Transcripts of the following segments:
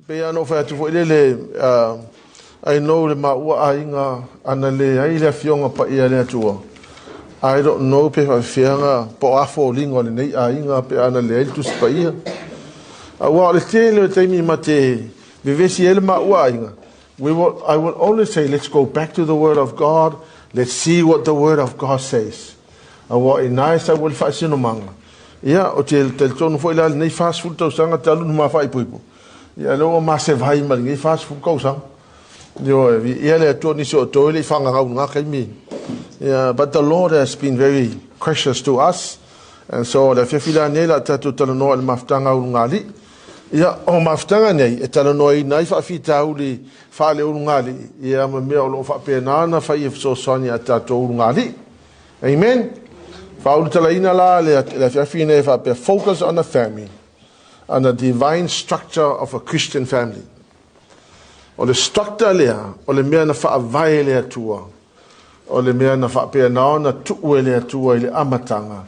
Pei lava ona ou fai atu foi lele, I know le maua aiga ana leai le Afioga Paia a le Atua, I don't know pe faapefea na, po o a foliga o lenei aiga pe ana leai le Tusi Paia. Aua o le tele o taimi ma te vevesi ai le maua aiga, I will always say, let's go back to the Word of God, let's see what the Word of God says. Aua o i ina e sau ai le faasinomaga. Ia, ou te talitonu foi la lenei 40 tausaga talu ona ma faaipoipo, ia lea ua ma sevai ma lenei 40 tausaga. Ioe, viia le Atua nisi o outou e le i fagagau i lena taimi. Yeah, but the Lord has been very gracious to us. And so, le afiafi la nei la tatou talanoa i le mafutaga a Ulugalii. Ia, o mafutaga nei e talanoaina ai faafitauli faale-Ulugalii, ia ma mea o lo o faapena ona fai e fesoasoani a tatou Ulugalii. Amen. Faaulutalaina la le afiafi nei faapea, focus on the family, on the divine structure of a Christian family. O le structure lea, o le mea na faavae e le Atua, o le mea na faapena ona tuu e le Atua i le amataga,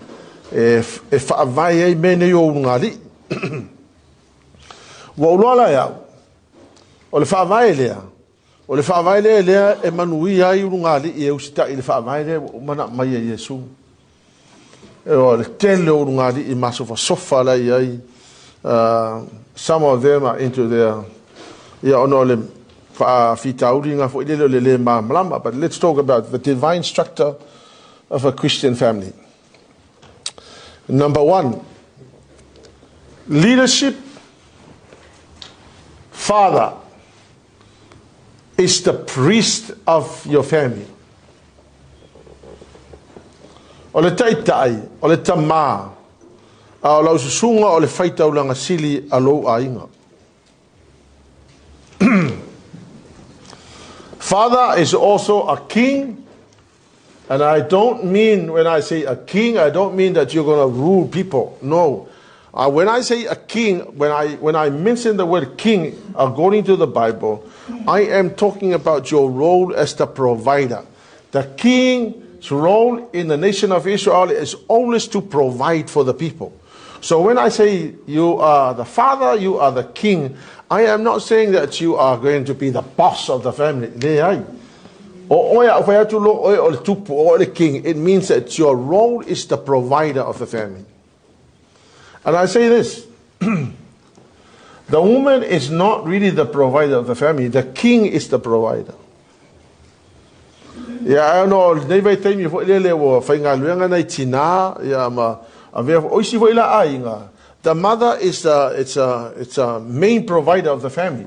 e faavae ai mea nei o ulugalii. Ua ou iloa la e au, o le faavae lea, O le faavae lea lea e manuia ai ulugalii e usitai i le faavae lea ua uma ona aumai e Iesu. O le tele o ulugalii masofasofa la i ai, some of them are into their, ia ona o le faafitauli nga foi lele o le le malamalama. But let's talk about the divine structure of a Christian family. Number one, leadership, father is the priest of your family. O le taitai, o le tamā, a o lau susuga o le faitaulaga sili a lou aiga. Father is also a king. And I don't mean, when I say a king, I don't mean that you're going to rule people. No. When I say a king, when I mention the word king, according to the Bible, I am talking about your role as the provider. The king's role in the nation of Israel is always to provide for the people. So when I say you are the father, you are the king, I am not saying that you are going to be the boss of the family. Leai. O oe a fai atu lo oe o le tupu, o oe le king, it means that your role is the provider of the family. And I say this, the woman is not really the provider of the family, the king is the provider. Ia, ai ona o lenei vaitaimi foi lele ua faigaluega nai tinā, ia ma avea o isi foi la aiga, the mother is the, it's a, it's a main provider of the family.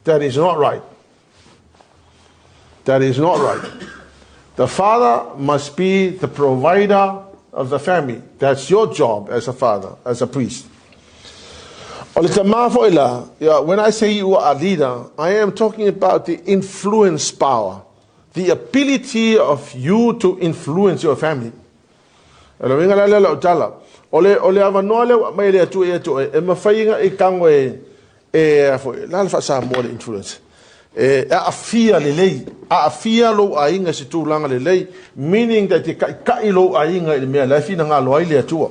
That is not right. That is not right. The father must be the provider of the family. That's your job as a father, as a priest. O le tamā foi la, yeah, when I say you are a leader, I am talking about the influence power, the ability of you to influence your family. O le uiga la lea o lau tala, o le, o le avanoa lea ua aumai e le Atua ia te oe, e mafai ona e tago e, e a foi, la le faa-Samoa le influence, e aafia lelei, aafia lou aiga i se tulaga lelei, meaning that e taitai lou aiga i le mea la e finagalo ai le Atua.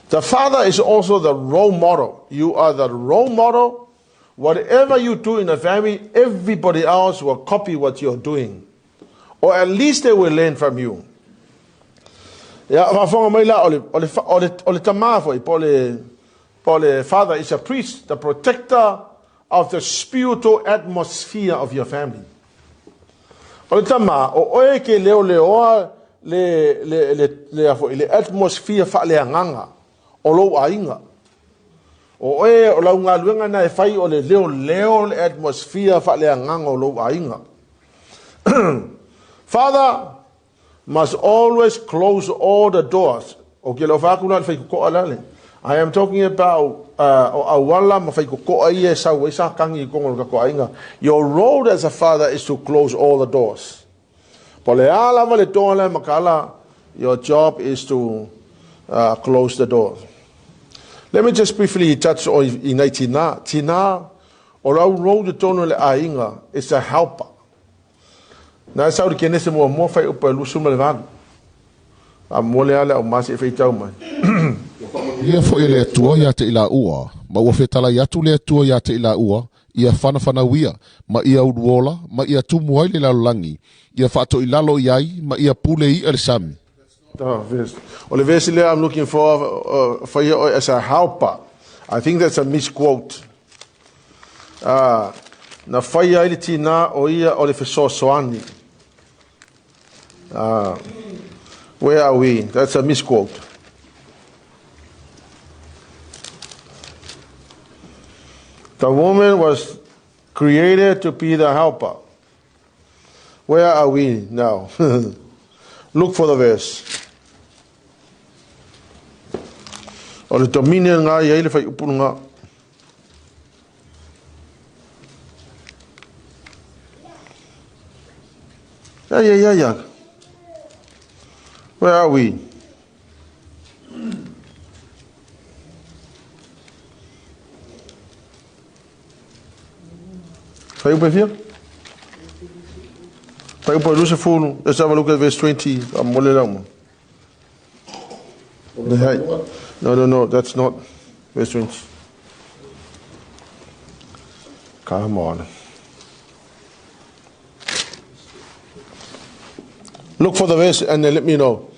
The father is also the role model. You are the role model. Whatever you do in the family, everybody else will copy what you're doing. Or at least they will learn from you. Ia, faafofoga mai la, o le, o le, o le, o le tamā foi, po o le, po o le father is a priest, the protector of the spiritual atmosphere of your family. O le tamā, o oe ke leoleoa le, le, le, le, a foi, le atmosphere faaleagaga o lou aiga. O oe, o lau galuega na e fai o le leoleo le atmosphere faaleagaga o lou aiga. Father must always close all the doors. O ke leo whaaku la le whaikokoa la le. I am talking about o auala ma whaikokoa ia e sau ai sa kangi i kongo le tatou aiga. Your role as a father is to close all the doors. Po le a lava le toa lea makala, your job is to close the doors. Let me just briefly touch on i nei tina. Tina, o lau role i totonu o le aiga is a helper. Na e sau le Kenese muamua fai upa e 28. A mo le ale au masi e faitau mai. Ua faamanuia. Ia foi e le Atua ia te i laua, ma ua fetalai atu le Atua ia te i laua, ia fanafanauia, ma ia uluola, ma ia tumu ai le lalolagi, ia faatoilalo i ai, ma ia pule i i'a i le sami. O le vesi lea I'm looking for, faia oe as a helper. I think that's a misquote. Na faia ai le tinā o ia o le fesoasoani. Where are we? That's a misquote. The woman was created to be the helper. Where are we now? Look for the verse. O le dominion ngā i ai le whai upunu ngā. Yeah, yeah, yeah, yeah. Where are we? Fuaiupu e fia? Fuaiupu e 20. Let's have a look at verse 20. Faamolemole le auma. No, no, no, that's not verse 20. Come on. Look for the verse and then let me know.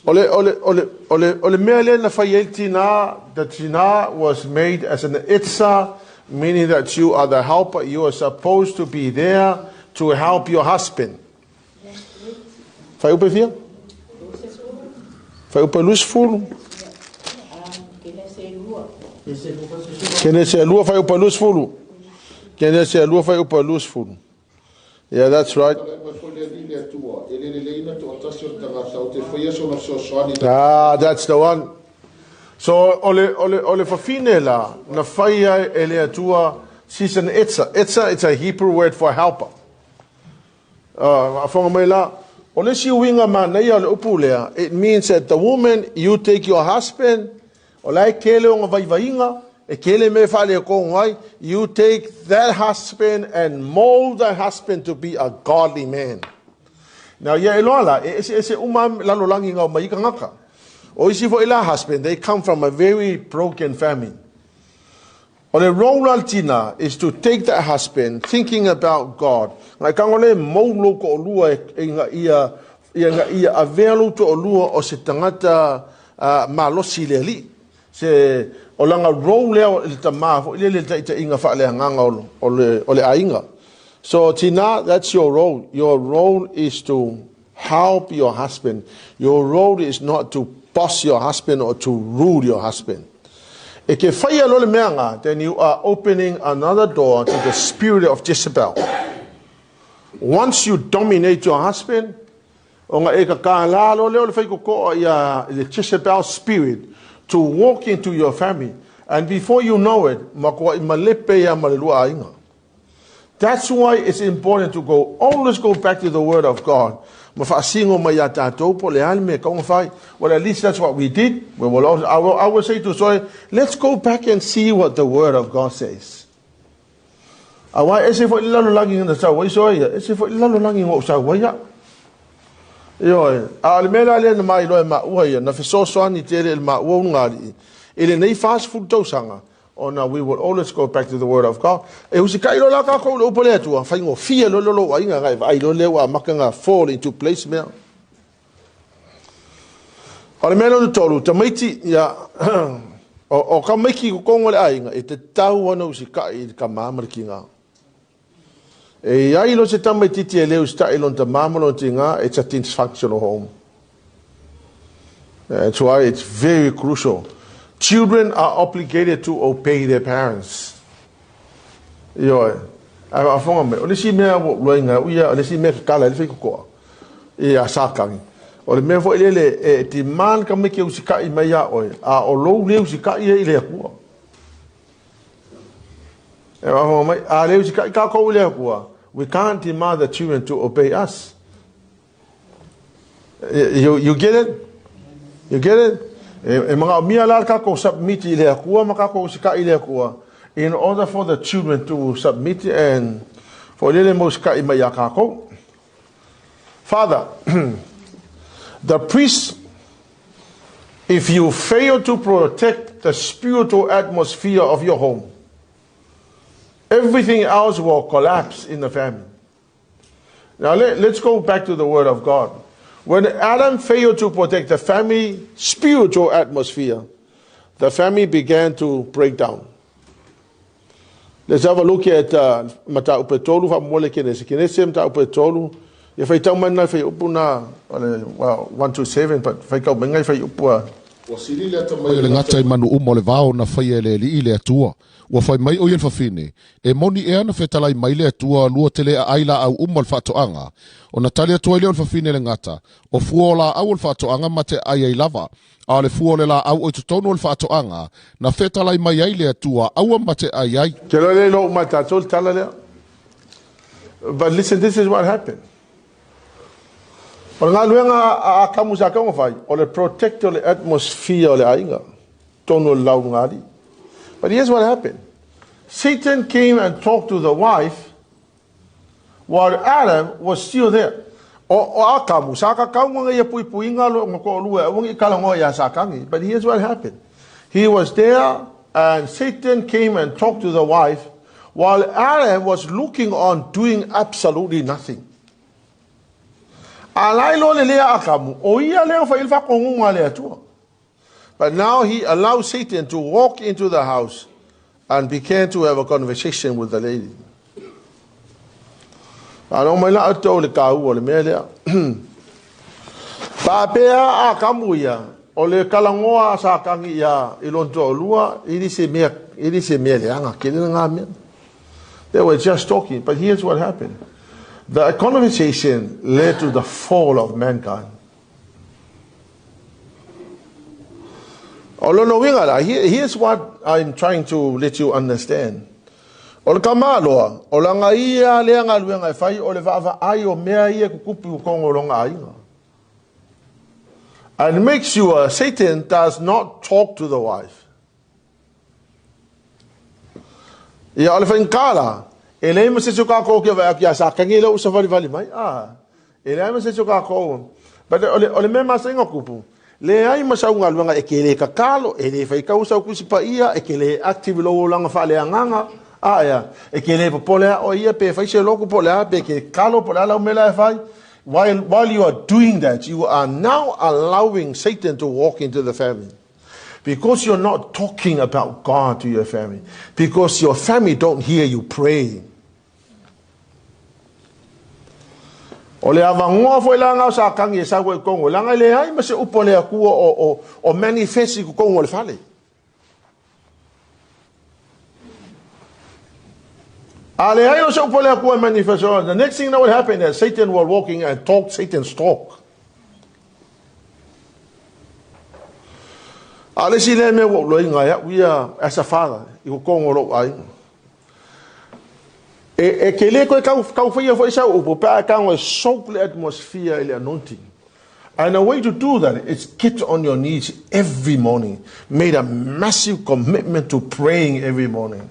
O le, o le, o le, o le, o le mea lea na fai ai le tinā, the tinā was made as an itsa, meaning that you are the helper, you are supposed to be there to help your husband. Fuaiupu e fia? Fuaiupu e 20. Kenese e lua fuaiupu e 20. Kenese e lua fuaiupu e 20. Yeah, that's right. Ah, that's the one. So, o le, o le, o le fafine la, na faia e le Atua, she's an etza. Etza, it's a Hebrew word for helper. Uh, afonga mai la, o le isi uiga manaia o le upu lea, it means that the woman, you take your husband, O la e kele ona vaivaiga, e kele mea e faaletonu ai, you take that husband and mold that husband to be a godly man. Now, ia e loa la, e eseese uma lalolagi nga o mai i tagata. O isi foi la husband, they come from a very broken family. O le role a le tina is to take that husband thinking about God. Ngai kago le mou lou to'olua e ina ia ina ia avea lou to'olua o se tagata malosi i le Alii. Se o lana role lea i le tama foi lele i le taitaiga faaleagaga o le o le aiga. So tina, that's your role. Your role is to help your husband. Your role is not to boss your husband or to rule your husband. E ke whaia lo le meanga, then you are opening another door to the spirit of Jezebel. Once you dominate your husband, ona e ka la lo leo le whai kokoa ia the Jezebel spirit to walk into your family. And before you know it, makoa i malepe ia ma le lua aiga. That's why it's important to go, always go back to the word of God. Ma faasino mai ia tātou po le a le mea e kaunga whai. Well, at least that's what we did. We will always, I will, I will say to Soy, let's go back and see what the word of God says. Aua e se foi le lalolagi na sau ai Soy, e se foi le lalolagi ngou sau ai ia. Ioe, a o le mea la lea na mailoa e maua ia, na fesoasoani tele i le maua ulugalii, i lenei 40 tausaga, Ona we will always go back to the word of God. E usikai loa la kākou i le upu a le Atua, faigofie loa le lou aiga ngai vaai loa lea ua amata na fall into place mea. O le mea lona tolu, tamaiti, ia, o, o tamaiti i totonu o le aiga, e tatau ona usikai i le tama ma le tina. E i ai loa se tamaititi e le usitai i lona tama ma lona tina, it's a dysfunctional home. That's why it's very crucial. Children are obligated to obey their parents. Ioe. A afonga mai, o le isi mea ua uluai ngā uia, o le isi mea kakala i le whaikokoa, i a sākangi. O le mea foi lele, e demand ka mai ke usikai mai iā oe, a o lou le usikai e i le Atua. E faafofoga mai, a le usikai kākou i le Atua, we can't demand the children to obey us. You, you get it? You get it? E, e manaomia la le kākou submit i le Atua ma kākou usikai i le Atua in order for the children to submit and for lele mau usikai mai iā kākou. Father, the priest. If you fail to protect the spiritual atmosphere of your home, everything else will collapse in the family. Now let, us go back to the Word of God. When Adam failed to protect the family spiritual atmosphere, the family began to break down. Let's have a look at uh, Mataupu tolu faamolemole Kenese. Kenese Mataupu tolu. Ia faitau mai nai fuaiupu na, well, 1 to 7, but faitau mai nai fuaiupu a. Ua sili le atamai o le gata i manu uma o le vao na faia e le Alii le Atua. Ua fai mai ʻo ia i le fafine, E moni ea na fetalai mai le Atua lua te le aai laau uma o le faatoaga? Ona tali atu ai lea o le fafine i le gata, O fua o laau o le faatoaga ma te aai ai lava, A o le fua o le laau o i totonu o le faatoaga, na fetalai mai ai le Atua, aua ma te ai ai. Te loa le iloa uma e tatou le tala lea. But listen, this is what happened. O le galuega a Akamu sa taumafai, o le protect o le atmosphere o le aiga, tonu o le lauga alii. But here's what happened. Satan came and talked to the wife while Adam was still there. O, o Akamu, sa kakaunga ia puipuiga lo nga ko'olua e aua ne i kalagoa iā Satani. But here's what happened. He was there and Satan came and talked to the wife while Adam was looking on doing absolutely nothing. A la iloa le lea Akamu, o ia lea na fai i le faatonuga a le Atua. But now he allowed Satan to walk into the house and began to have a conversation with the lady. Ano mai la tou le kāua o le mea lea. Faapea a kamu ia, o le kalangoa a Satani ia i lona toalua, i le se mea, i le se mea leaga tele lena mea. They were just talking, but here's what happened. The conversation led to the fall of mankind. O lona uiga la, here's what I'm trying to let you understand. O le Kamaloa, o lana ia lea galuega e fai o le vaavaai o mea ia e tutupu i totonu o lona aiga. And make sure Satan does not talk to the wife. Ia, o le faigata la, e leai ma se isi o tatou ke vaai atu ia Satani lea ua savalivali mai. Ah, e leai ma se isi o tatou. But o le, o le mea masani ona tupu, leai ma sau galuega e te le tatalo, e le faitau sau Tusi Paia, e te le active i lou olaga faaleagaga, a ea, e te le popole a oe ia pe fai se lotu po o le a, pe ke kalo po o le a lau mea la e fai. While, while you are doing that, you are now allowing Satan to walk into the family. Because you're not talking about God to your family. Because your family don't hear you praying. O le avanoa foi la nga o Satani e sau ai i totonu, leaga e leai ma se upu a le Atua o, o, o manifest i totonu o le fale. A leai o se upu a le Atua e manifest, the next thing that will happen is Satan will walk in and talk Satan's talk. A o le isi lea mea ua ou loiga ai au ia as a father i totonu o lou aiga. E, e ke le koe kau, kau whaia fo i sau upu, pe a e e soak le atmosphere i le anointing. And a way to do that is get on your knees every morning. Made a massive commitment to praying every morning.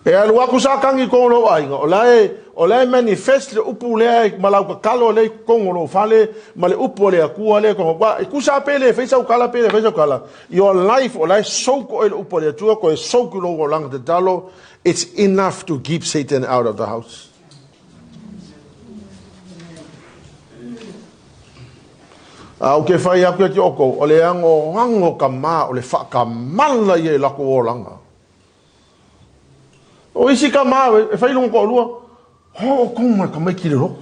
E alu aku Satani i totonu o lou aiga, o la e, o la e manifest le upu lea ma lau tatalo lea i totonu o lou fale, ma le upu a le Atua lea i totonu. Aua e tusa lava pe le fai sau tala pe le fai sau tala, your life o la e soak oe i le upu a le Atua, toe soak i lou olaga tatalo, it's enough to keep Satan out of the house. A ou te fai atu ia te outou, o le agoago o tama o le faatamala ia i latou olaga. O isi tama e fai lona toalua, hoʻokomo mai tamaiti i le lotu.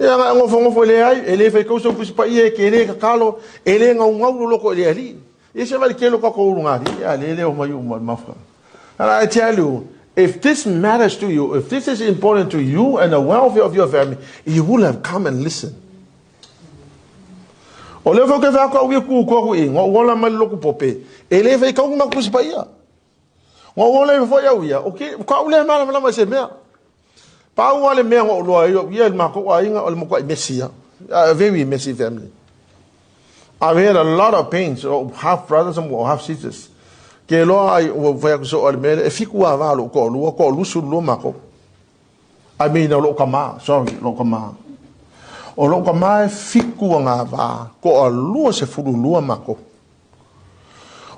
Ia na nofonofo e leai, e le faitau sau Tusi Paia, e te le tatalo, e le naunau lo loto i le Alii. Ia se vai tele o tatou ulugalii, a le le o mai uma i mafuaaga. And I tell you, if this matters to you, if this is important to you and the welfare of your family, you will have come and listen. O lea foi ke whako au ia ku ko i ngo ola mai loku pope. E le fai kau ma kusi pa ia. Ngo ola i foi au ia. O ke ka ule mala mala mai se mea. Pau a le mea ngo loa ia ia le mako ainga o le moko i mesi ia. A very messy family. I've had a lot of pains, oh, half brothers and half sisters. Ke loa ai ua fai aku so o le mea e fiku a va lo ko lua ko lusu lua mako. I mean, o lou tama, sorry, lou tama. O lou tama e fitu agavā, toalua 12 matou.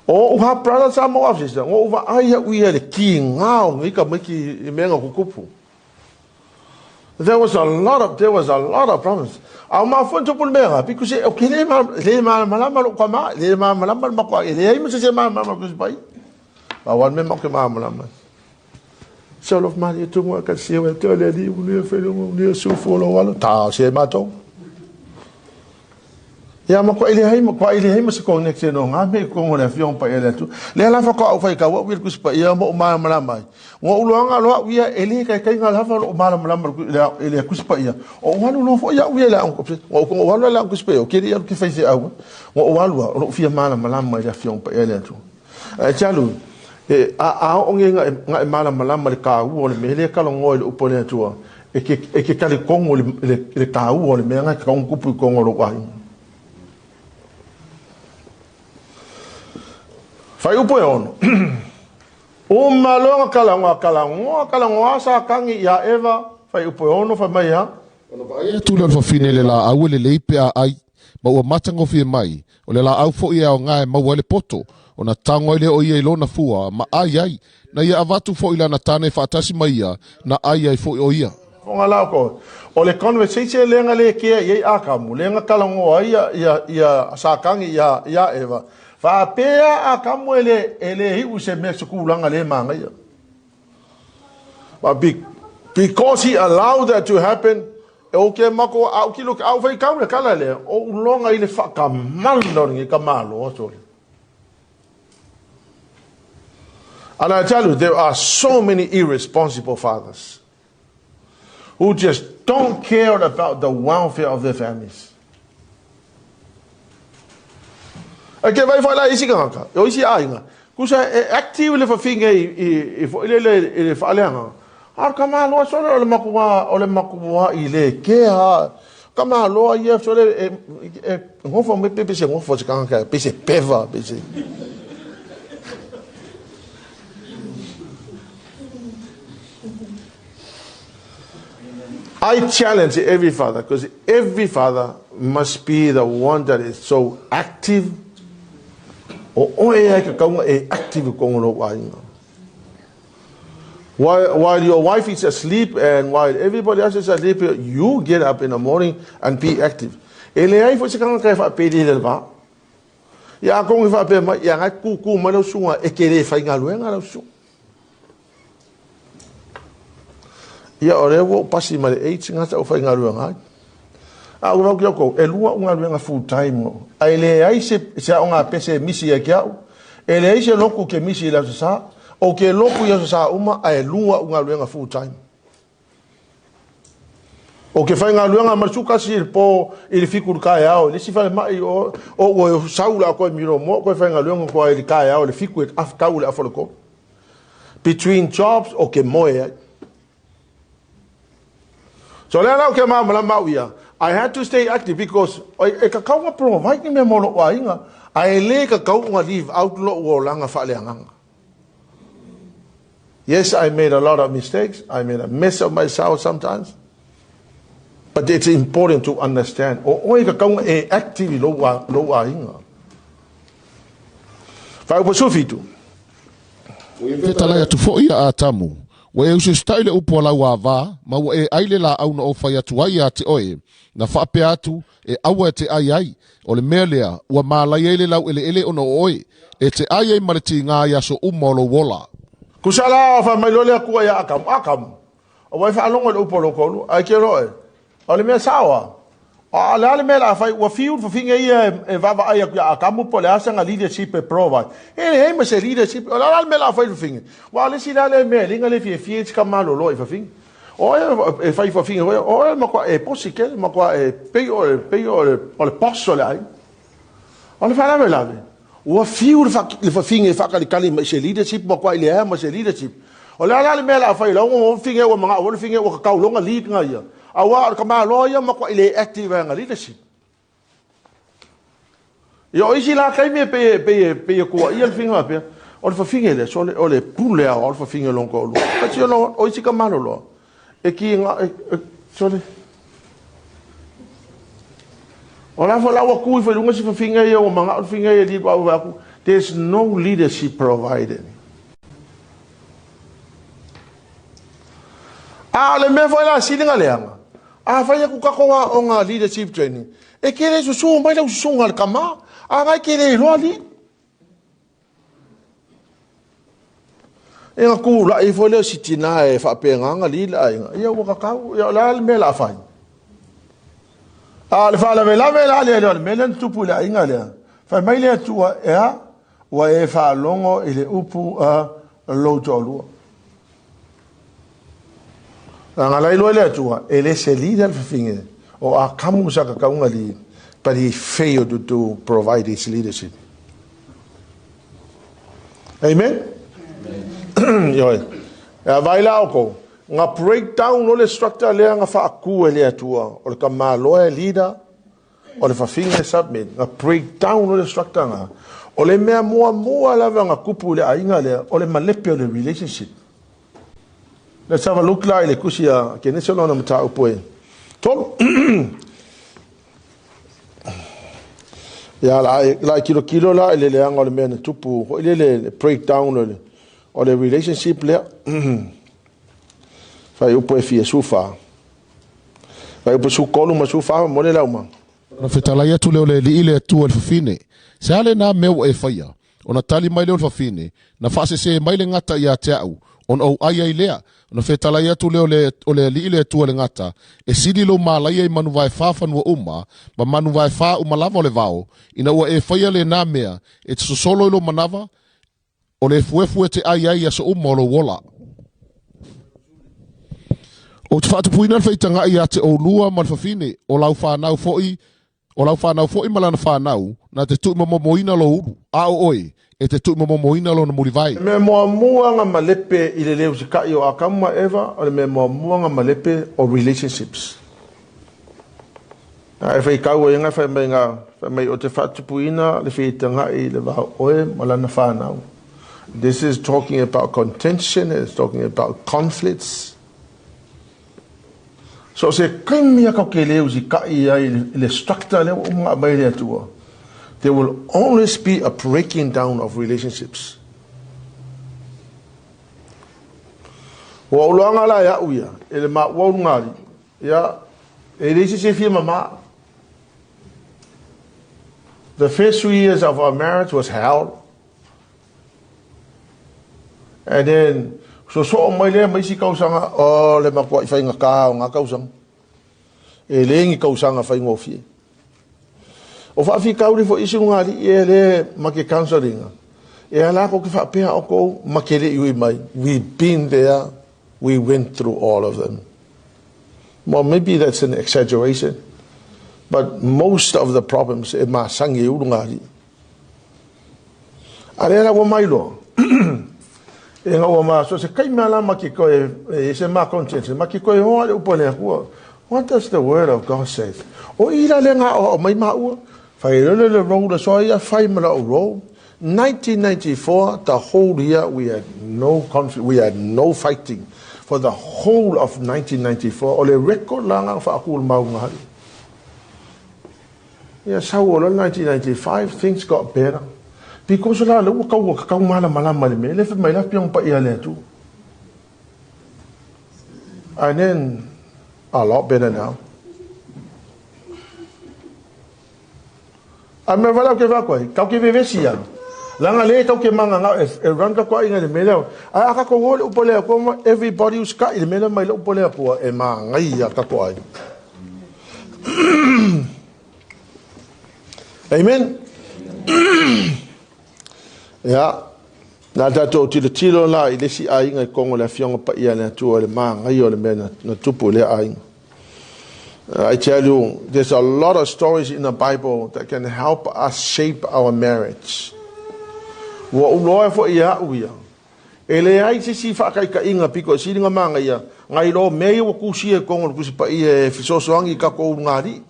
O o'u half brother sa ma o'u half sister, na ou vaai a'u ia i le kīgā o nei tamaiti i mea na tutupu. There was a lot of, there was a lot of problems. A o mafua na tupu le mea lena, because ou te le le malamalama lou tama, le malamalama le matou aiga, e leai ma se isi e malamalama i le Tusi Paia. Pau lava le mea matou te malamalama ai. Se o lofu malie tumu a ekalesia ua te le alii manuia failoga manuia sufu o lou alo ta se matou. Ia ma koe le hai ma koe le hai ma se connection o ngā me kongo le afioga paia le atu. Le la faatoa au whai kau au i le Tusi Paia ma o malamalama ai. Ua ou loaga loa au ia e le taitaiga lava lou malamalama i le Tusi Paia. O ou alu loa foi au ia i le aoga, ua ou alu i le aoga Tusi Paia, ou te le i alu ou te faifeau ai. Ua ou alu lava, o lou fia malamalama i le Afioga Paia a le Atua. Ae tell you, e, a, a oo nei na e, na e malamalama i le taua o le mea lea e talanoa i le upu a le Atua, e te, e te talitonu i le, i le, i le taua o le mea na e tatau ona tupu i totonu o lou aiga. Fuaiupu e 6. Uma loa na talanoa, talanoa, talanoa Satani iā Eva, fuaiupu e 6, fai mai a. Ona vaai atu lea o le fafine i le laau e lelei pe a ai, ma ua matagofie mai, o le laau foi e aoga e maua ai le poto, ona tago ai lea o ia i lona fua, ma ai ai, na ia avatu foi i lana tane faatasi ma ia, na ai ai foi o ia. Fofoga la ko, o le conversation lea na le kea i ai Atamu, lea na talanoa ai ia, ia, ia Satani iā, iā Eva, Faapea a Atamu e le, e le iu i se mea se tulaga le manaia. But be, because he allowed that to happen, e o ke mako a u kilo a u faitau le tala lea, o u loga i le whakamana o lenei tamaloa sole. And I tell you, there are so many irresponsible fathers who just don't care about the welfare of their families. E ke vai foi la isi kangaka, o isi aiga. Kusa e active le fafine i, i, i foi le le i le faaleaga. A ka maloa sole o le makua, o le makua i le ke ha. Ka maloa ia sole e, e, ngofo me pepe se ngofo se kangaka, pe se peva, pe se. I challenge every father because every father must be the one that is so active. O oe ai ka kaunga e active kongo lou aiga. While, while your wife is asleep and while everybody else is asleep, you get up in the morning and be active. E leai foi se kangaka e whaapeli le va. Ia a kongi whaapea mai, ia ngai kūkū mai lau susuga e ke le whaigaluega lau susuga. Ia o lea ua ou pasi ma le AIDS gata ou faigaluega ai. A ou lau ki au kou, e lua ou galuega full time. Ae leai se, se aoga pese e misi ia ki au. E leai se lotu ke misi i le aso Sa. Ou ke lotu i aso Sa uma, ae lua ou galuega full time. O ke faigaluega ma le sukasi i le po i le fiku i le taeao i le isi falemai o o ua sau la koe miro mo koe faigaluega koe i le taeao i le fiku e af tau i le afa o le tolu. Between jobs o ke moe ai. So lea la o ke malamalama au ia, I had to stay active because e kakau nga provide ni mea mo lou aiga, ae le kakau nga leave out lou olaga faaleagaga. Yes, I made a lot of mistakes. I made a mess of myself sometimes. But it's important to understand. O oe ka kaunga e active i lou, lou aiga. Whai sufitu. Fetalai atu foi ia Atamu, Ua e usiusitai le upu a lau ava, ma ua e ai le laau na ou fai atu ai ia te oe, na faapea atu, e aua e te ai ai, o le mea lea, ua mālai ai le laueleele ona o oe, e te ai ai ma le tigā i aso uma o lou ola. Kusa la, fai mai loa le Atua iā Atamu, Atamu, ua e faalogo i le upu a lou toalua, ae ke loa oe, o le mea sao a, a o le a le mea o le a fai, ua fiu le fafine ia e vaavaai atu iā Atamu po o le a sana leadership e provide. E leai ma se leadership, o le a la le mea o le a fai i le fafine? Aua o le isi la lea mea e le na le fiafia ai si tama malolo i fafine. O oe e fai fafine foi, o oe e matua e posi tele, matua e pei o le, pei o le, o le boss o le aiga. O le faalavelave, ua fiu le, fa, le fafine e faatalitali mai i se leadership, matua i leai ma se leadership. O le a la le mea o le a fai, lau o fafine ua manao foi le fafine ua tatau loa ona lead nga ia. Aua o le tamaloa ia matua i le active ai nga leadership. Ia o isi la taimi e pei e pei e pei e tuuaia le fafine faapea, o le fafine lea, sole, o le pule aoao le fafine o lona toalua. But you know, o isi ka maloloa, e ki nga, e, e, sole. O la foi la ua tu ifo i luga si fafine ia ua manao le fafine ia lead ua atu. There's no leadership provided. A o le mea foi la sili na leaga, a fai atu tatou aoga leadership training, e te le susu mai lau susuga le tama, a na e te le iloa lead. E na tulai foi lea o si tina e faapena na lead le aiga, ia ua tatau, ia o le a le mea o le a fai? A o le faalavelave la lea, o le mea lea na tupu i le aiga lea, fai mai le Atua, ea, ua e faalogo i le upu a lou toalua. Leaga la iloa e le Atua, e le se leader le fafine o Akamu sa tatau ona lead, but he failed to do provide his leadership. Amen? Amen. Ioe. E a vai la outou, na break down o le structure lea na faatu e le Atua, o le tamaloa e leader, o le fafine e submit, na break down o le structure na. O le mea muamua lava na tupu i le aiga lea, o le malepe o le relationship. Let's have a look la i le tusi a Kenese o lona mataupu e tolu. Ia, la e tilotilo la i le leaga o le mea na tupu, foi lele le breakdown o le relationship lea. Fuaiupu e fia 14. Fuaiupu 13 ma 14 mo le lauma. Ona fetalai atu lea o le alii i le Atua i le fafine, Se a lena mea ua e faia? Ona tali mai lea o le fafine, Na faasese mai le gata ia te au, ona ou ai ai lea. Ona fetalai atu lea o le, o le alii i le Atua i le gata, E sili lou malaia i manuvaefa fanua uma, ma manuvaefa uma lava o le vao, ina ua e faia lena mea, e te sosolo i lou manava, o le efuefu e te ai ai i aso uma o lou ola. Ou te faatupuina le feitagai ia te oulua ma le fafine, o lau fanau foi, o lau fanau foi ma lana fanau, na te tuumomomoina lou ulu, a o oe, e te tuumomomoina lona mulivae. O le mea muamua na malepe i le le usikai o Akamu ma Eva, o le mea muamua na malepe o relationships. A e faitau ai nga fai mai nga fai mai o te faatupuina le feitagai i le va o oe ma lana fanau. This is talking about contention, it's talking about conflicts. So se kaimi a kau ke le usikai ai i le structure lea ua uma ona aumai e le Atua, there will always be a breaking down of relationships. Ua ou loaga la e au ia, e le maua ulugalii, ia, e leai se isi e fia mama. The first 3 years of our marriage was hell. And then, sosoo mai lea ma isi tausaga, o le matuai faigata o ngā tausaga. E le ni tausaga faigofie. O faafitauli foi isi ulugalii e le ma ke counseling. E ala ko ke faapea o kou ma ke le iui mai. We've been there, we went through all of them. Well, maybe that's an exaggeration, but most of the problems e masangi e ulugalii. A lea la ua mailoa, e nga ua maso, se kai mea la ma ke koe, e se ma conscience, ma ke koe hoa le upu a le Atua. What does the word of God say? O i la le nga o mai ma ua, fai lele le role so ia, fai ma lau role. 1994, the whole year, we had no conflict, we had no fighting. For the whole of 1994, o le record la nga whaakul maunga hari. Ia sau o le 1995, things got better. Because la le ua kau ua kau malamalama le mea, le fai mai la pia pa ia le atu. And then, a lot better now. A mea wala ke whakoi, kau ke vevesi ia. Langa le kau ke manga ngau e, e run ka koa inga le mea leo. A aka ko ngole upo lea kua, everybody who's ka i le mea mai le upo lea kua e maangai ia ka koa ai. Amen. Ia, na tatou tilotilo la i le isi aiga i Kongo le Afioga Paia a le Atua i le māgaia o le mea na tupu i lea aiga. I tell you, there's a lot of stories in the Bible that can help us shape our marriage. Ua ou loa foi ia au ia. E leai se isi faataitaiga pito e sili ona manaia nai lo mea ia ua tusia i totonu o le Tusi Paia e fesoasoani i tatou ulugalii,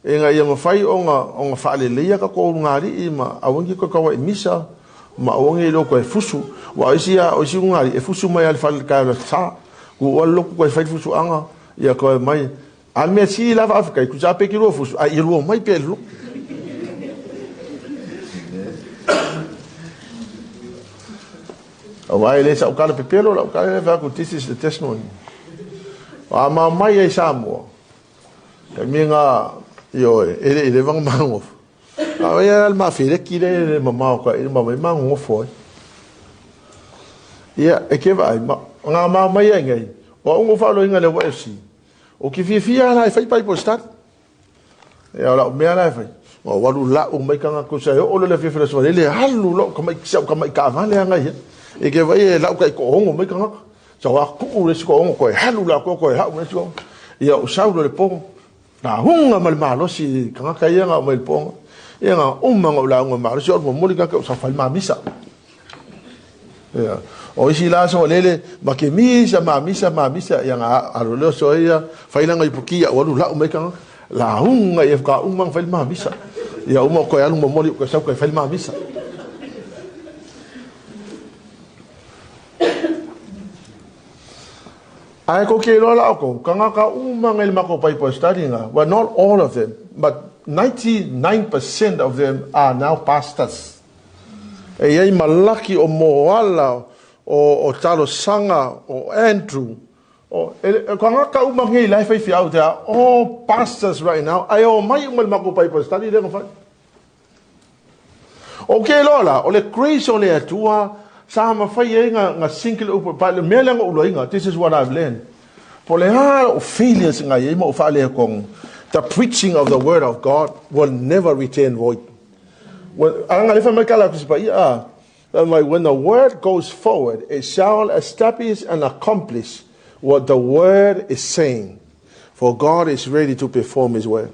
ina ia mafai ona faaleleia tatou ulugalii ma aua ne i toe tau ai i misa ma aua ne i toe fusu. Aua o isi lava, o isi ulugalii e fusu mai lava i le fale i le taeao i le aso Sa, tuua le lotu toe fai le fusuaga, ia toe mai. A le mea sili la faafetai, tusa pe ki luafusu, a ia lua mai pea le lotu. Aua e le sa'u tala pepelo la'u tala lea fai atu, this is the testimony. A ma mai ai Samoa, taimi nga, ioe, e le i leva ona magofo. A ia le mafeleki le le mamao ka i ma mai magofo ai. Ia, e ke vaai, ma, nga ma mai ai ngai, o au ngo whaaloinga le YFC, o ki fiafia la e fai Bible study. Ia o lau mea la e fai. Ua ou alu lau mai kanga kusa e oo le fiafia le soa le alu lau kamai sau kamai kaavale anga ia. E ke vai e lau kai ko ongo mai kanga. Sa wa kuu le siko ongo koe halu la ko koe hau le siko. Ia o sau le po. Na hunga ma le malosi kanga kai nga mai le po. Ia nga uma nga ula nga malosi o mo moli ka ka sa fai mamisa. Ia. O isi la so lele ma ke misa ma misa ma misa ia nga alo leo so ia failanga i pukia o alu lau mai kanga la unga ia ka uma fail ma misa. Ia uma ko alu mo moli ko sau ko fail ma misa. Ae ko ke loa la ko kanga ka uma ngai ma ko Bible study nga. Well, not all of them, but 99% of them are now pastors. E i ai ma Laki o Moala, o, o Talosaga, o Andrew, o, e, e, kanga uma ngei lai fai fiau, they are all pastors right now. Ai o mai uma le makou Bible study le fai. O ke loa la, o le grace o le Atua, sa mafai ai nga, nga sink le upu, pa le mea le nga uloinga, this is what I've learned. Po le a o failures nga iai ma o whaalea kong, the preaching of the word of God will never return void. When, when the word goes forward, it shall establish and accomplish what the word is saying. For God is ready to perform his word.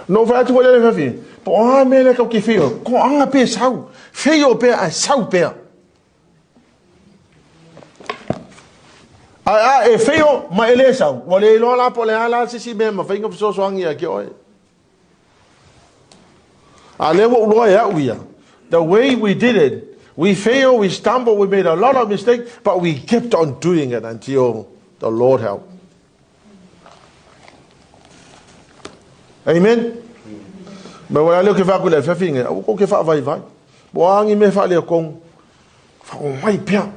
No whai atu wale le whawhi. Po a me le kau ki whio. Ko anga pe sau. Whio pe a sau pea. A, a e whio ma ele sau. Wale iloa la po le ala sisi me ma whainga whasosoangi a ki oe. A lea ua ou loa e au ia. The way we did it, we failed, we stumbled, we made a lot of mistakes, but we kept on doing it until the Lord helped. Amen. Me wala leo ke whaku le whawhi ngai, au ko ke wha vai vai. Bo angi me wha leo kong, wha mai pia.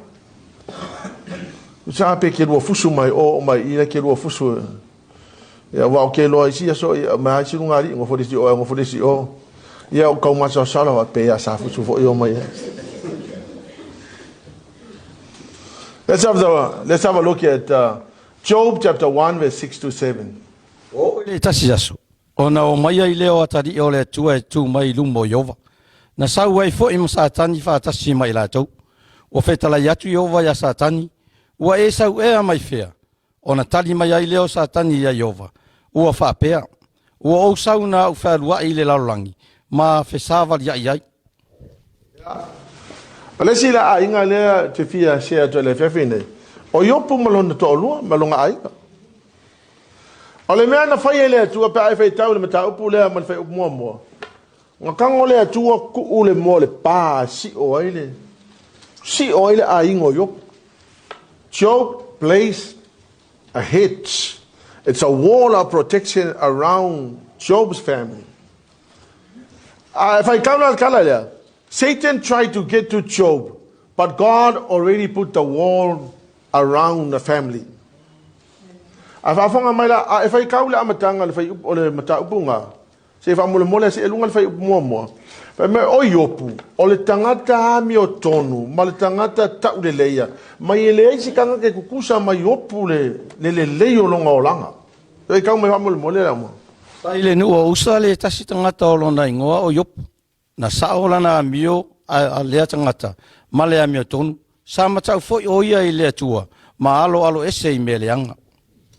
Sa pe ke lua fusu mai o mai i ke lua fusu. Ia aua o ke loa isi aso ia mai ai silu ngari ngo fo o ngo fo o. Ia o kau masa sala wa pe ia sa fusu fo i o mai. Let's have the let's have a look at uh, Job chapter 1 verse 6 to 7. Ua oo i le tasi aso, ona o mai ai lea o atalii o le Atua e tu mai i luma o Ieova. Na sau ai foi ma Satani faatasi ma i latou. Ua fetalai atu Ieova iā Satani, Ua e sau ea mai fea? Ona tali mai ai lea o Satani iā Ieova, Ua faapea, Ua ou sau na au fealuaʻi i le lalolagi, ma fesavaliaʻi ai. O le isi la aiga lea te fia share atu i le afiafi nei, o Iopu ma lona toalua ma lona aiga. O le mea na fai e le Atua pe a e faitau i le mataupu lea ma le fuaiupu muamua, na tago le Atua tuu le moa o le pa e sio ai le sio ai le aiga o Iopu. Job placed a hedge. It's a wall of protection around Job's family. A e faitau la le tala lea, Satan tried to get to Job, but God already put the wall around the family. A faafofoga mai la, a e faitau le amataga le fai o le mataupu nga, se i faamolemole se luga le fai upu muamua. Fai mai o Iopu, o le tagata amiotonu ma le tagata tauleleia, mai e leai se tagata e kukusa ma Iopu le, le lelei o lona olaga. Faitau mai faamolemole la mua. Sa i le nuu o Usa le tasi tagata o lona igoa o Iopu. Na sao lana amio a lea tagata ma le amiotonu, sa matau foi o ia i le Atua ma aloalo ese i mea leaga.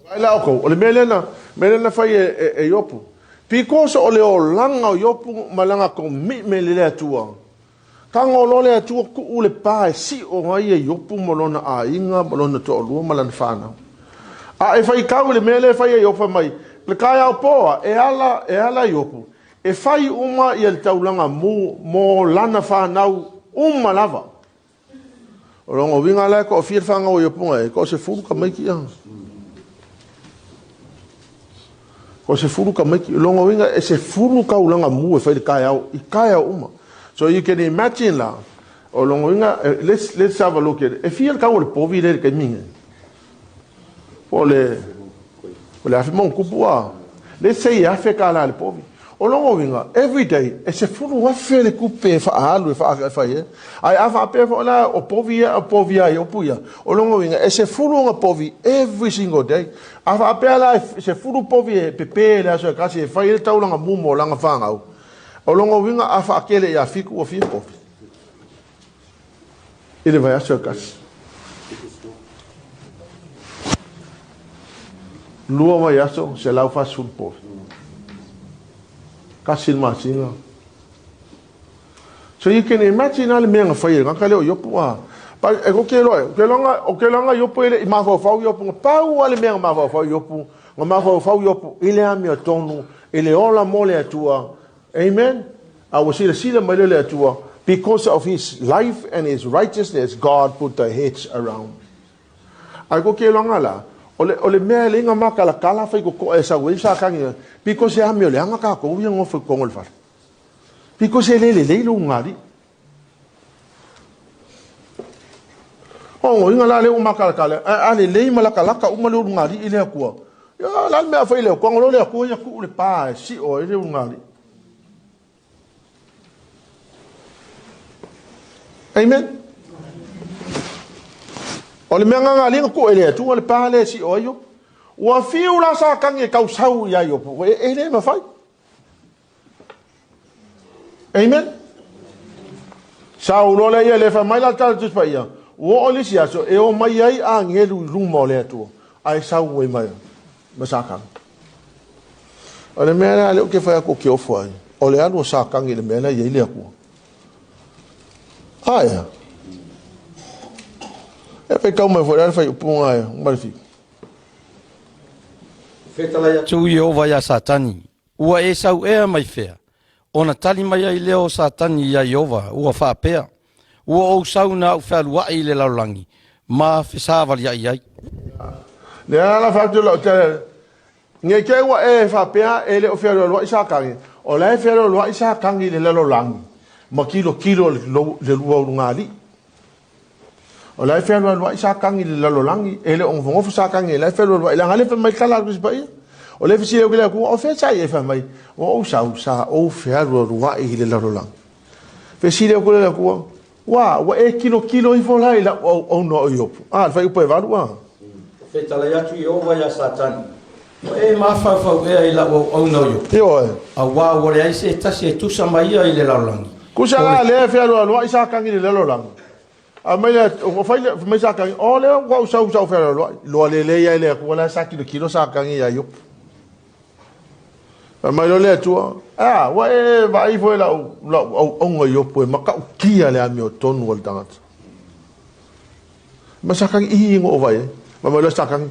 Vaai la outou, o le mea lea na, mea lea na fai e, e, e Iopu. Because o le olaga o Iopu ma lana commitment i le Atua. Tago loa le Atua tuu le pa e sio ai e Iopu ma lona aiga ma lona toalua ma lana fanau. A e faitau i le mea lea e fai e Iopu fai mai, le taeao poa e ala, e ala Iopu, E fai uma ia le taulaga mu mo lana fanau uma lava. O lona uiga la e toafia le fanau a Iopu e toasefulu tamaiti ia. O 10 tamaiti. O lona uiga e 10 taulaga mu e fai i le taeao, i taeao uma. So you can imagine la, o lona uiga, let's have a look at it. E fia le tau o le povi lea i le taimi lenei? Po o le, o le 1000+, a? Let's say e $1000 le povi. O lona uiga, every day, e 10,000 le tupe e faaalu e fai ai. Ae a faapea foi la o povi ia, o povi a Iopu ia, o lona uiga e 10 ona povi every single day. A faapea la e 10 povi e pepe i le aso e tasi e fai ai le taulaga mu mo lana fanau, o lona uiga a faatele ia fitu ua fia povi i le vaiaso e tasi. Lua vaiaso, 140 povi. Tasi le masina. So you can imagine le mea na fai e le tagata lea o Iopu a. E ko ke loa, ke loa o ke loa Iopu ele i mafaufau Iopu, na pau le mea na mafaufau Iopu, na mafaufau Iopu i le amiotonu, i le ola mo le Atua. Amen. A ua silasila mai lea le Atua, because of his life and his righteousness, God put the hedge around. Ae ko ke loaga la, o le, o le mea e leai na makalatala fai kokoa e sau ai Satani, because e amio leaga tatou ia nofo i totonu o le fale. Because e le lelei lou ugali'i. O lona uiga la lea ua makalatala, a, a lelei ma latalata uma le ulugalii i le Atua, ia, o le a le mea a fai e le Atua? Ona loa le Atua ia tuu le pa e sio ai le ulugalii. Amen. O le mea gagalii na tuu e le Atua le pa lea e sio ai Iopu. Ua fiu la Satani e tausau ia Iopu, e le mafai. Amen. Sau loa lea ia le fai mai la le tala Tusi Paia, ua oo i le isi aso e omai ai agelu i luma o le Atua, ae sau ai ma, ma Satani. O le mea lea lea ou te fai atu ou te ofo ai, o le alu o Satani i le mea lea e i ai le Atua. A ea. E faitau mai foi la le faaiupuga e ma le fiku. Fetalai atu Ieova iā Satani, Ua e sau ea mai fea? Ona tali mai ai lea o Satani iā Ieova, ua faapea, Ua ou sau na au fealuaʻi i le lalolagi, ma fesavaliaʻi ai. Lea la fai atu lau tala, Ne i te i ua e faapea e le o fealualuaʻi Satani, o la e fealualuaʻi Satani i le lalolagi, ma tilotilo i le lua ulugalii. O la e fealualuai Satani i le lalolagi, e le o nofonofo Satani, la e fealualuai, leaga lea fai mai le tala a le Tusi Paia. O lea e fesili atu i le Atua, o fea sa i ai? Fai mai, ua ou sau, sa ou fealualuai i le lalolagi. Fesili atu le Atua, ua, ua e tilotilo ifo la i lau auauna o Iopu? A, le fuaiupu 8, a. Fetalai atu Ieova iā Satani, Ua e mafaufau ea i lau auauna o Iopu? Ioe. Auā ua leai se tasi e tusa ma ia i le lalolagi. Tusa la lea e fealualuai Satani i le lalolagi. A mai le, ua fai le, mai Satani, o lea ua ou sau sa ou fealualuai. Loa lelei ai le Atua la sa tilotilo Satani iā Iopu. Fai mai loa le Atua, a, ua e vaai foi lau, lau auauna Iopu e matautia le amiotonu a le tagata. Ma Satani, i, na ou vaai ai. Fai mai loa Satani,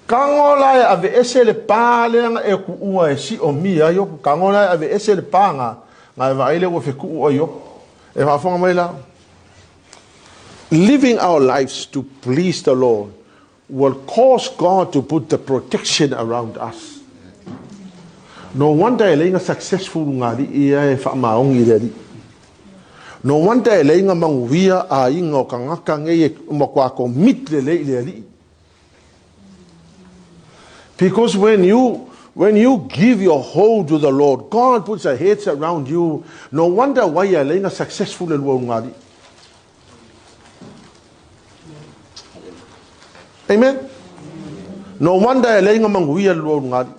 Tago la e aveese le pa lea na e kuua e siomia ai Iopu. Tago la e aveese le pa na, na e vaai lea ua fetuu ai Iopu. E faafofoga mai la. Living our lives to please the Lord will cause God to put the protection around us. No wonder e leai na successful ngā alii ia e faamaoni i le alii. No wonder e leai na manuia aiga o tagata nei e matua commit lelei i le alii. Because when you when you give your whole to the Lord, God puts a hedge around you. No wonder why e leai na successful le lua ulugalii. Amen. No wonder e leai na manuia le lua ulugalii.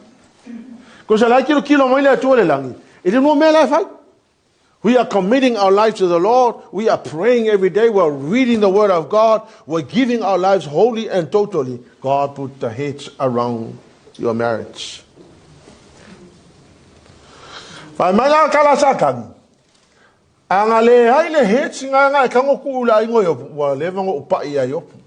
Because la e tilotilo mai le Atua i le lagi, e le lua mea la e fai. We are committing our lives to the Lord. We are praying every day. We are reading the Word of God. We're giving our lives wholly and totally. God put the hedge around your marriage. Fai mai la tala Satani. A nga le ai le hedge nga nga e kango ku ula ingo yo ua leva ngo upai ia Iopu.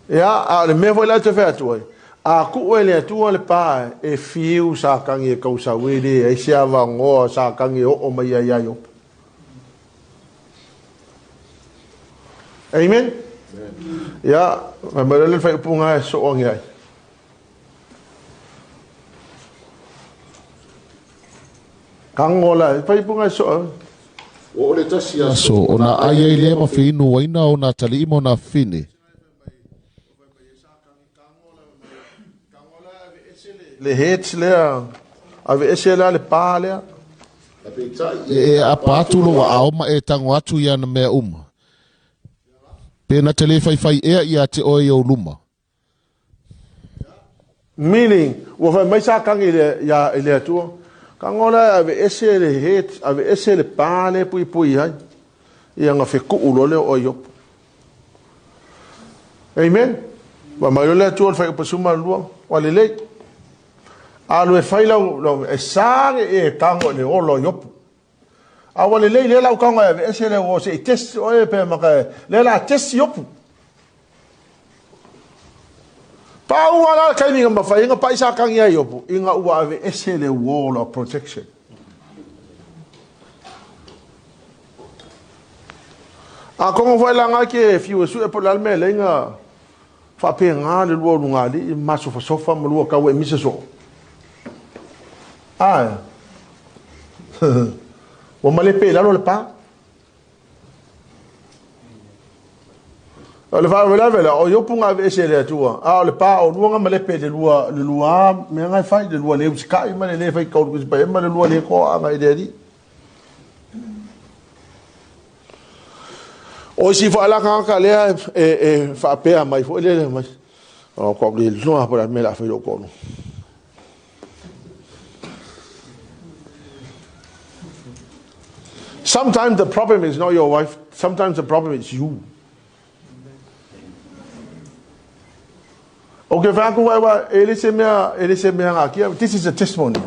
Ia, a o le mea foi la e te fai atu ai, a kuu e le Atua le pa e fiu Satani e kausau e leai se avanoa Satani e oo mai ai ia Iopu. Amen? Ia, fai mai loa le faaiupuga e soo ane ai. Kago la, e fai punga e soa. Ua oo le tasi aso, ona ai ai lea ma feinu uaina o na atalii ma ona afafine. Le hedge lea, aveese la le pa lea. E e apa atu lou aao ma e tago atu i ana mea uma. Pe na te le faifai ea ia te oe i ou luma. Meaning, ua fai mai sa kagi i le, ia, i le Atua. Kago la e aveese le hedge, aveese le pa lea e puipui ai. Ia na fekuu loa lea o Iopo. Amen. Ua mai loa le Atua o le faaiupu 12, ua lelei. Alu e fai lau, lau e sa le e tago i le ola o Iopo. A ua lelei lea lau tago e aveese le uo se i test oe pe maka lea la test Iopo. Pau lava la le taimi na mafai ai ona pai Satani ia Iopo, ina ua aveese le wall of protection. Atonu foi la na ke fiu e sue po le a le mea e leai na faapena le lua o lugalii masofasofa ma lua tau e misa soo. Ae. Ua malepe i lalo le pa. O le faalavelave lea, o Iopu na aveese e le Atua, a o le pa o lua na malepe i le lua, le lua mea na e fai, le lua le usikai ma le le fai kaulu kusi paia ma le lua le toaaga i le Alii. O isi foi la tagata lea e, e faapea mai foi lele mai, o ko le loa po la mea la fai lo kolu. Sometimes the problem is not your wife, sometimes the problem is you. O ke whaku waiwa, e le se mea, e le se mea ngā kia, this is a testimony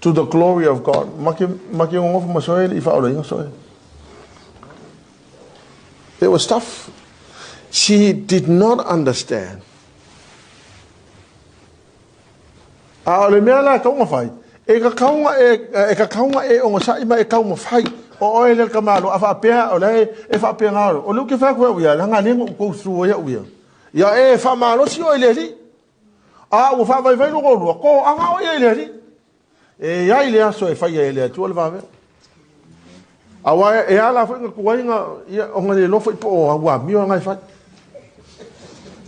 to the glory of God. Ma ke, ma ke ngongofu ma soe i whaola inga soe. It was tough. She did not understand. A o le mea la e tatau ona fai, e tatau ona e, e tatau ona e onosai ma e taumafai. O oe lea le tamaloa, a faapea o la e, e faapena o lea ou te fai atu au ia, leaga lea na ou go through ai au ia. Ia e faamalosi oe i le Alii. A ua faavaivai lou toalua, toaga oe ia i le Alii. E i ai le aso e faia e le Atua le vavea. Aua e ala foi na tuai na, ia, ona le iloa foi po o au amio na e fai.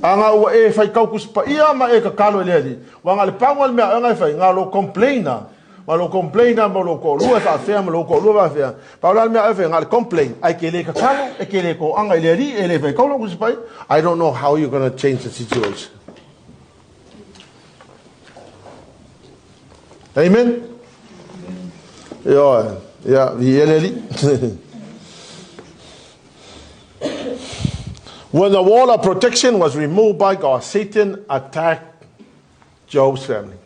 A na ua e faitau Tusi Paia ma e tatalo i le Alii, aua na o le pau lava le mea na e fai, na o lou complain lava. Ma lou complain lava ma lou toalua e faafefea ma lou toalua e faafefea. Pau la le mea e fai, na o le complain, ae te le tatalo, e te le toaga i le Alii, e le faitau lau Tusi Paia. I don't know how you gonna change the situation. Amen? Ioe, ia, viia le Alii. When the wall of protection was removed by God, Satan attacked Job's family.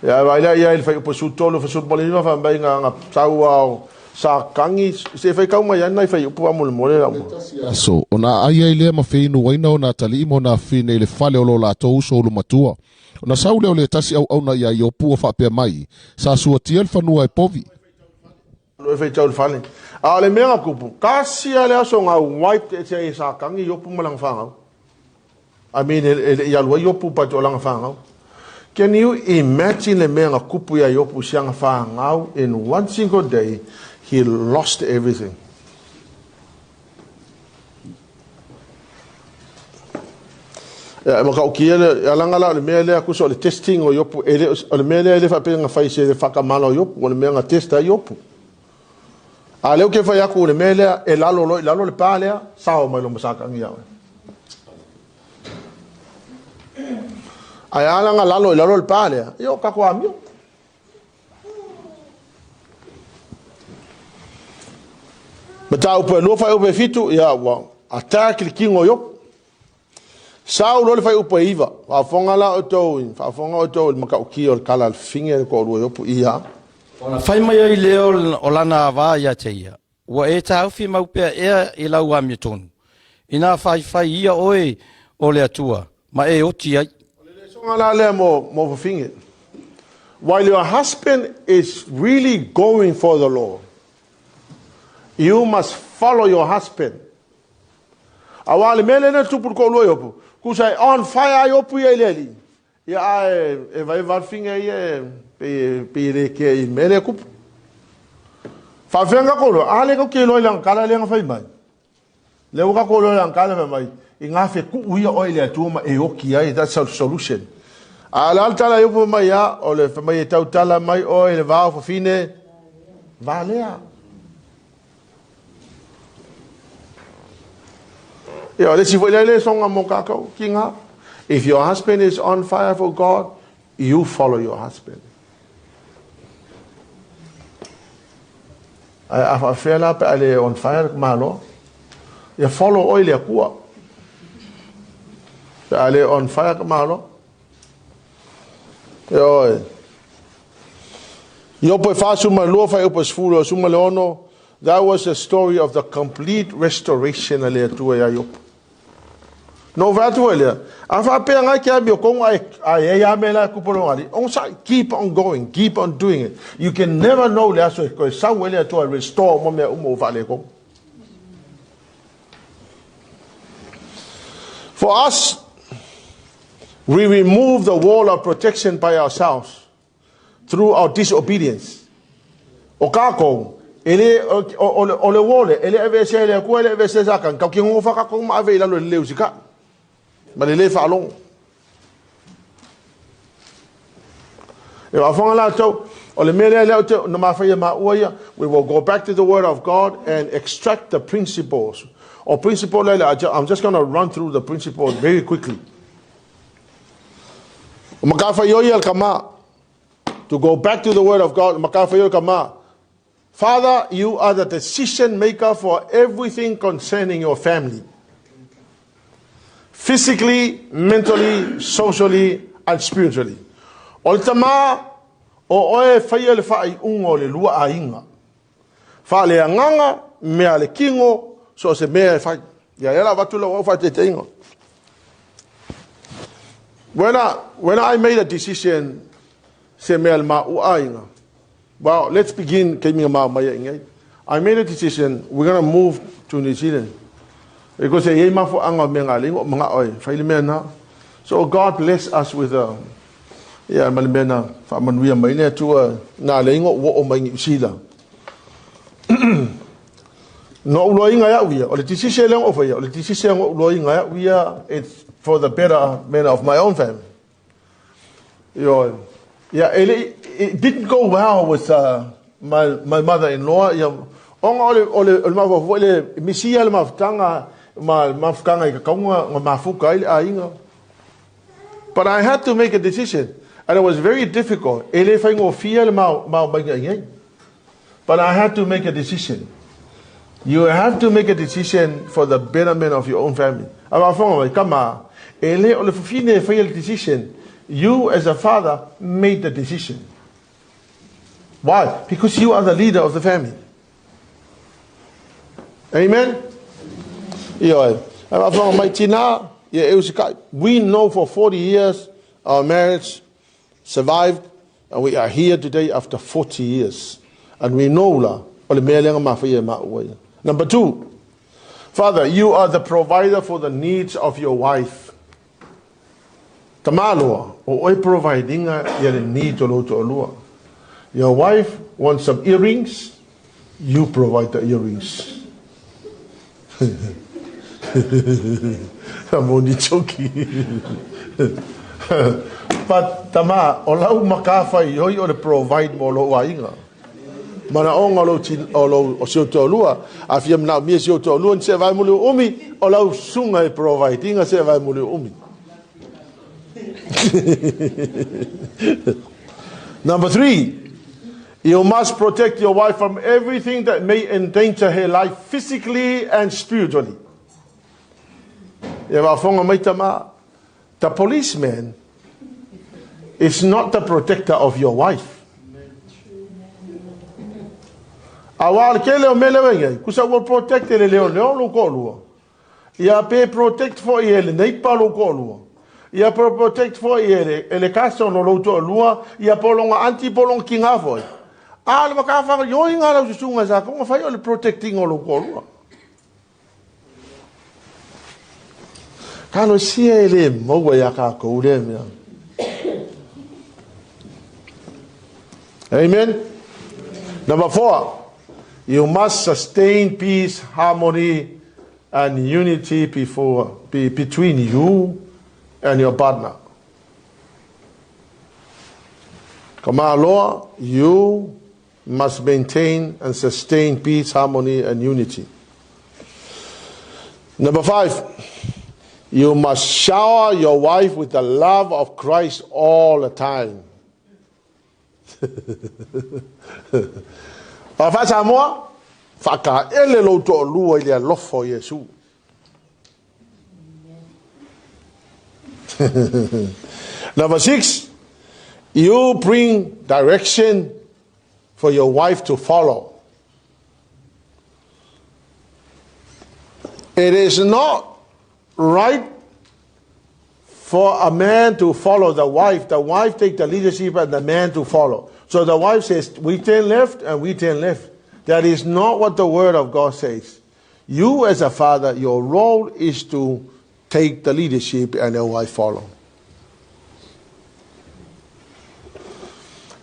Ia, vai lea ia i le whaiupu 13, 19, wha mai ngā ngā tau ao sa kangi, se whai kau mai ana i whaiupu a mole mole la uma. Aso, ona ai ai lea ma feinu waina o nā tali'i ma ona afine i le fale o lo latou uso ulumatua. Ona sau lea o le tasi auauna iā Iopu ua faapea mai, Sa suatia le fanua e povi. Alu e faitau i le fale. A o le mea na tupu, tasi lava le aso na wiped ese ai e Satani Iopu ma lana fanau. I mean, e le i alu ai Iopu but o lana fanau. Can you imagine le mea na tupu ia Iopu si ana fanau in one single day, he lost everything. Ia, e matautia le alaga la o le mea lea, tusa o le testing o Iopu, e le, o le mea lea e le faapea na fai se faatamala o Iopu, o le mea na test ai Iopu. A lea ou te fai atu o le mea lea, e lalo loa i lalo le pa lea, sao mai loa ma Satani ia oe. Ae a la na lalo i lalo le pa lea, ia o tatou amio. Mataupu e 2 fuaiupu e 7, ia ua attack le tino o Iopu. Sau loa le fuaiupu e 9, faafofoga la outou, faafofoga outou i le matautia o le tala a le fafine le toalua o Iopu, ia. Ona fai mai ai lea o lana ava ia te ia, Ua e taofi mau pea ea i lau amiotonu, inā faifai ia oe o le Atua, ma e oti ai. O le lesona la lea mo, mo fafine. While your husband is really going for the Lord, you must follow your husband. Aua le mea lea na tupu i le toalua o Iopu, tusa e on fire ai Iopu ia i le Alii. Ia ae e vaevae le figa ia e pei pei e le kea i le mea lea e tupu. Faafefea ona tatou iloa? A lea tatou te iloa i lana tala lea na fai mai. Lea ua tatou iloa i lana tala fai mai, ina fetuu ia oe i le Atua ma e oti ai, that's a solution. A o le a le tala a Iopu fai mai a, o le fai mai e tautala mai oe i le va o fafine, va lea. Ia, o le isi foi lea lesoga mo kātou, ki ngā. If your husband is on fire for God, you follow your husband. Ae a faafefea la pe a le on fire le Malo? Ia follow oi le Atua. Pe a le on fire ka Malo. Ioe. Iopo e 42, fuaiupu e 16. That was the story of the complete restoration a le Atua iā Iopo. Na ou vaai atu foi lea, a faapea ngai ke amiotoga ae ae i ai lava mea la e tupu lona alii, onosai, keep on going, keep on doing it. You can never know le aso e toe sau ai le Atua e restore uma mea uma ua faaletonu. For us, we remove the wall of protection by ourselves through our disobedience. O kākou, e le, o, o, o le wall e le aveesea e le Atua, e le aveesea e Satani, tatou te nonofo kākou ma ave i lalo i le le usikai, ma le le faalogo. E faafofoga latou, o le mea lea lea ou te na mafaia maua ia, we will go back to the word of God and extract the principles. O principle lea, I'm just going to run through the principles very quickly. O matafaioi a le tama, to go back to the word of God, matafaioi a le tama, Father, you are the decision maker for everything concerning your family. Physically, mentally, socially, and spiritually. O le tama, o oe e faia le faaiuga o le lua aiga. Faaleagaga, mea a le kino, so o se mea e fai. Ia, lea la avatu lau au faataitaiga. When I made a decision, se mea le maua aiga, well, let's begin kei minga mau mai ai nei. I made a decision, we're going to move to New Zealand. Because e iai mafuaanga o mea ngā lengo, mga oi, whai le mea nā. So God bless us with a, ia, ma le mea nā, whaamanuia mai le Atua, nā lengo ua o mai New Zealand. No uloa inga ia'u ia, o le decision lea na ou faia, o le decision na uloa inga ia'u ia, it's for the betterment of my own family. Ioe. Ia, e le, it didn't go well with my mother-in-law, ia, ona o le, o le, o le mafaufau foi le, misia le mafutaga, ma mafutaga i kakauga, na mafuka ai le aiga. But I had to make a decision, and it was very difficult. E le faigofie le mau, mau mai ai. But I had to make a decision. You have to make a decision for the betterment of your own family. A faafofoga mai, tama, e le o le fafine e faia le decision. You as a father made the decision. Why? Because you are the leader of the family. Amen? Ioe. A faafofoga mai, tina, ia e usikai. We know for 40 years our marriage survived and we are here today after 40 years. And we know la, o le mea lea na mafaia e maua ia. Number two, Father, you are the provider for the needs of your wife. Tamaloa, o oe providinga ia le need o lou toalua. Your wife wants some earrings, you provide the earrings. I'm only joking. But tama, o lau matafaioi o le provide mo lou aiga. Manaoga o lou tin, o lou o si ou toalua, a fia manaomia si ou toalua ni se vae muli umi, o lau susuga e provide inga se vae muli umi. Number three, you must protect your wife from everything that may endanger her life physically and spiritually. Ia faafofoga mai tama, the policeman is not the protector of your wife. Aua o le tele o mea lea ua i ai, kusa ua protect e le leoleo lou toalua. Ia pe protect foi e le neighbor lou toalua. Ia pe protect foi e le, e le cousin o lou toalua, ia po lona auntie po lona kina foi. A o le matafaioi lau susuga sa konga fai o le protecting o lou toalua. Talosia e le maua iā kākou lea mea. Amen. Number 4, you must sustain peace, harmony, and unity between you and your partner. Kamaloa, you must maintain and sustain peace, harmony, and unity. Number 5, you must shower your wife with the love of Christ all the time. O faa-Samoa, faataele lou toalua i le alofa o Iesu. Number 6, you bring direction for your wife to follow. It is not right for a man to follow the wife. The wife take the leadership and the man to follow. So the wife says, we turn left and we turn left. That is not what the word of God says. You as a father, your role is to take the leadership and your wife follow.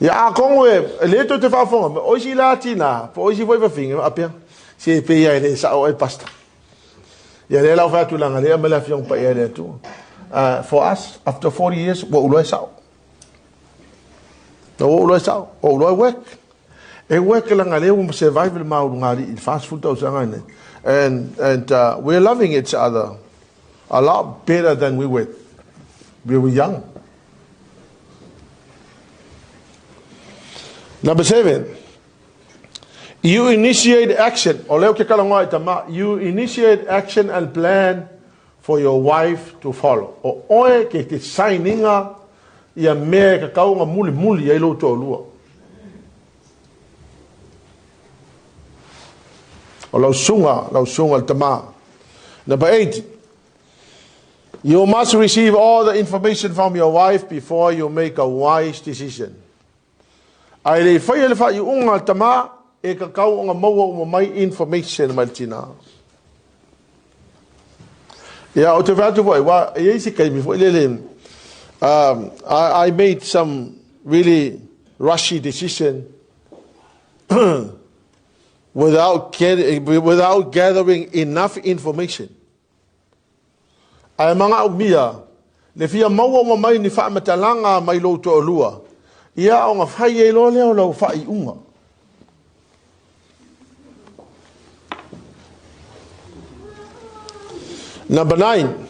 Ia a kongo e le to te whaafonga, o isi la tina, po o isi foi wawhinga, apea, se e pēia e le sao e pasta. Ia lea la o whaatulanga lea ma le afioga paia i le Atua. For us, after 40 years, ua ou iloa e sao. Ua ou iloa e sao, ua ou iloa e work. E work laga lea ua survive le maulugalii i le 40 tausaga nei. And we're loving each other a lot better than we were. We were young. Number 7, you initiate action. O lea ou te talanoa i tama. You initiate action and plan for your wife to follow. O oe ke te signinga ia mea e kakau nga mulimuli ai lou toalua. O lau suga, lau suga le tama. Number 8, you must receive all the information from your wife before you make a wise decision. A e le i faia le faaiuga a le tama, e kakau ona maua uma mai information mai le tina. Ia, ou te fai atu foi, wa, e iai se taimi foi lele, I made some really rushy decision without gathering enough information. Ae manaomia le fia maua uma mai ni faamatalaga mai lou toalua, ia ona fai ai loa lea o lau faaiuga. Number 9,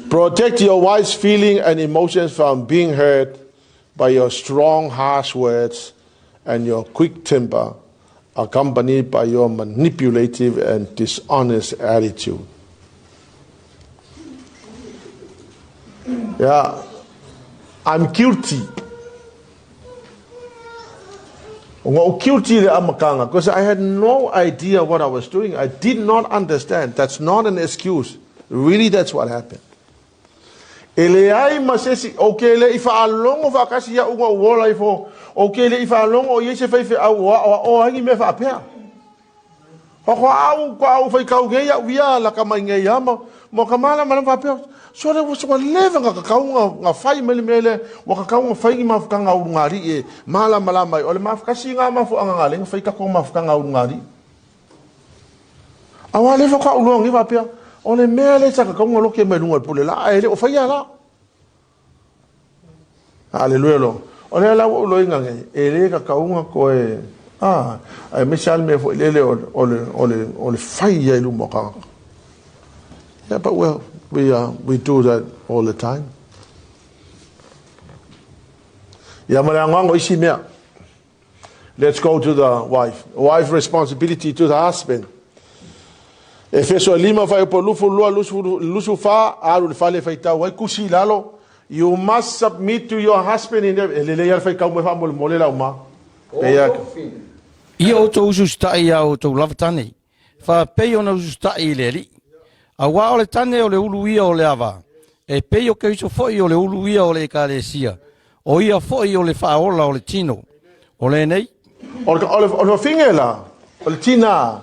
protect your wife's feeling and emotions from being hurt by your strong, harsh words and your quick temper, accompanied by your manipulative and dishonest attitude. Yeah, I'm guilty. Ua ou guilty i le amataga because I had no idea what I was doing. I did not understand. That's not an excuse. Really, that's what happened. E leai ma se isi, ou ke le i faalogo faatasi iaʻu na ou ola ifo, ou ke le i faalogo o i ai se faifeau o aʻoaʻo ai ni mea faapea. Faatoa au, faatoa ou faitau nei iaʻu ia laka mai nei lava ma, ma ka malamalama faapea, sole ua, ua leva na tatau na, na fai mai le mea lea, ua tatau na fai ni mafutaga a ulugalii e malamalama ai. O le tasi lena mafuaaga na ala ai na fai tatou mafutaga a ulugalii. Aua lea faatoa ou iloa nei faapea, o le mea lea sa tatau ona lote mai luga o le pule laa, ae le o faia la. Aleluia lo. O lea la ua ou iloaina nei, e le tatau ona toe, a, aemaise lava le mea foi lele o, o le, o le, o le fai ia i luma o tagata. Yeah, but we do that all the time. Ia ma le anoano isi mea. Let's go to the wife. Wife responsibility to the husband. Efeso e lima fuaiupu 22 24 alu i le fale e faitau ai tusi i lalo. You must submit to your husband in every... E lelei lava le faitau mai faamolemole lau ma. Pei Ia outou ususitai iā outou lava tane, faapei ona ususitai i le Alii. Auā o le tane o le ulu ia o le ava, e pei o Keriso foi o le ulu ia o le Ekalesia, o ia foi o le faaola o le tino. O lenei. O le, o le, o le fafine la, o le tina,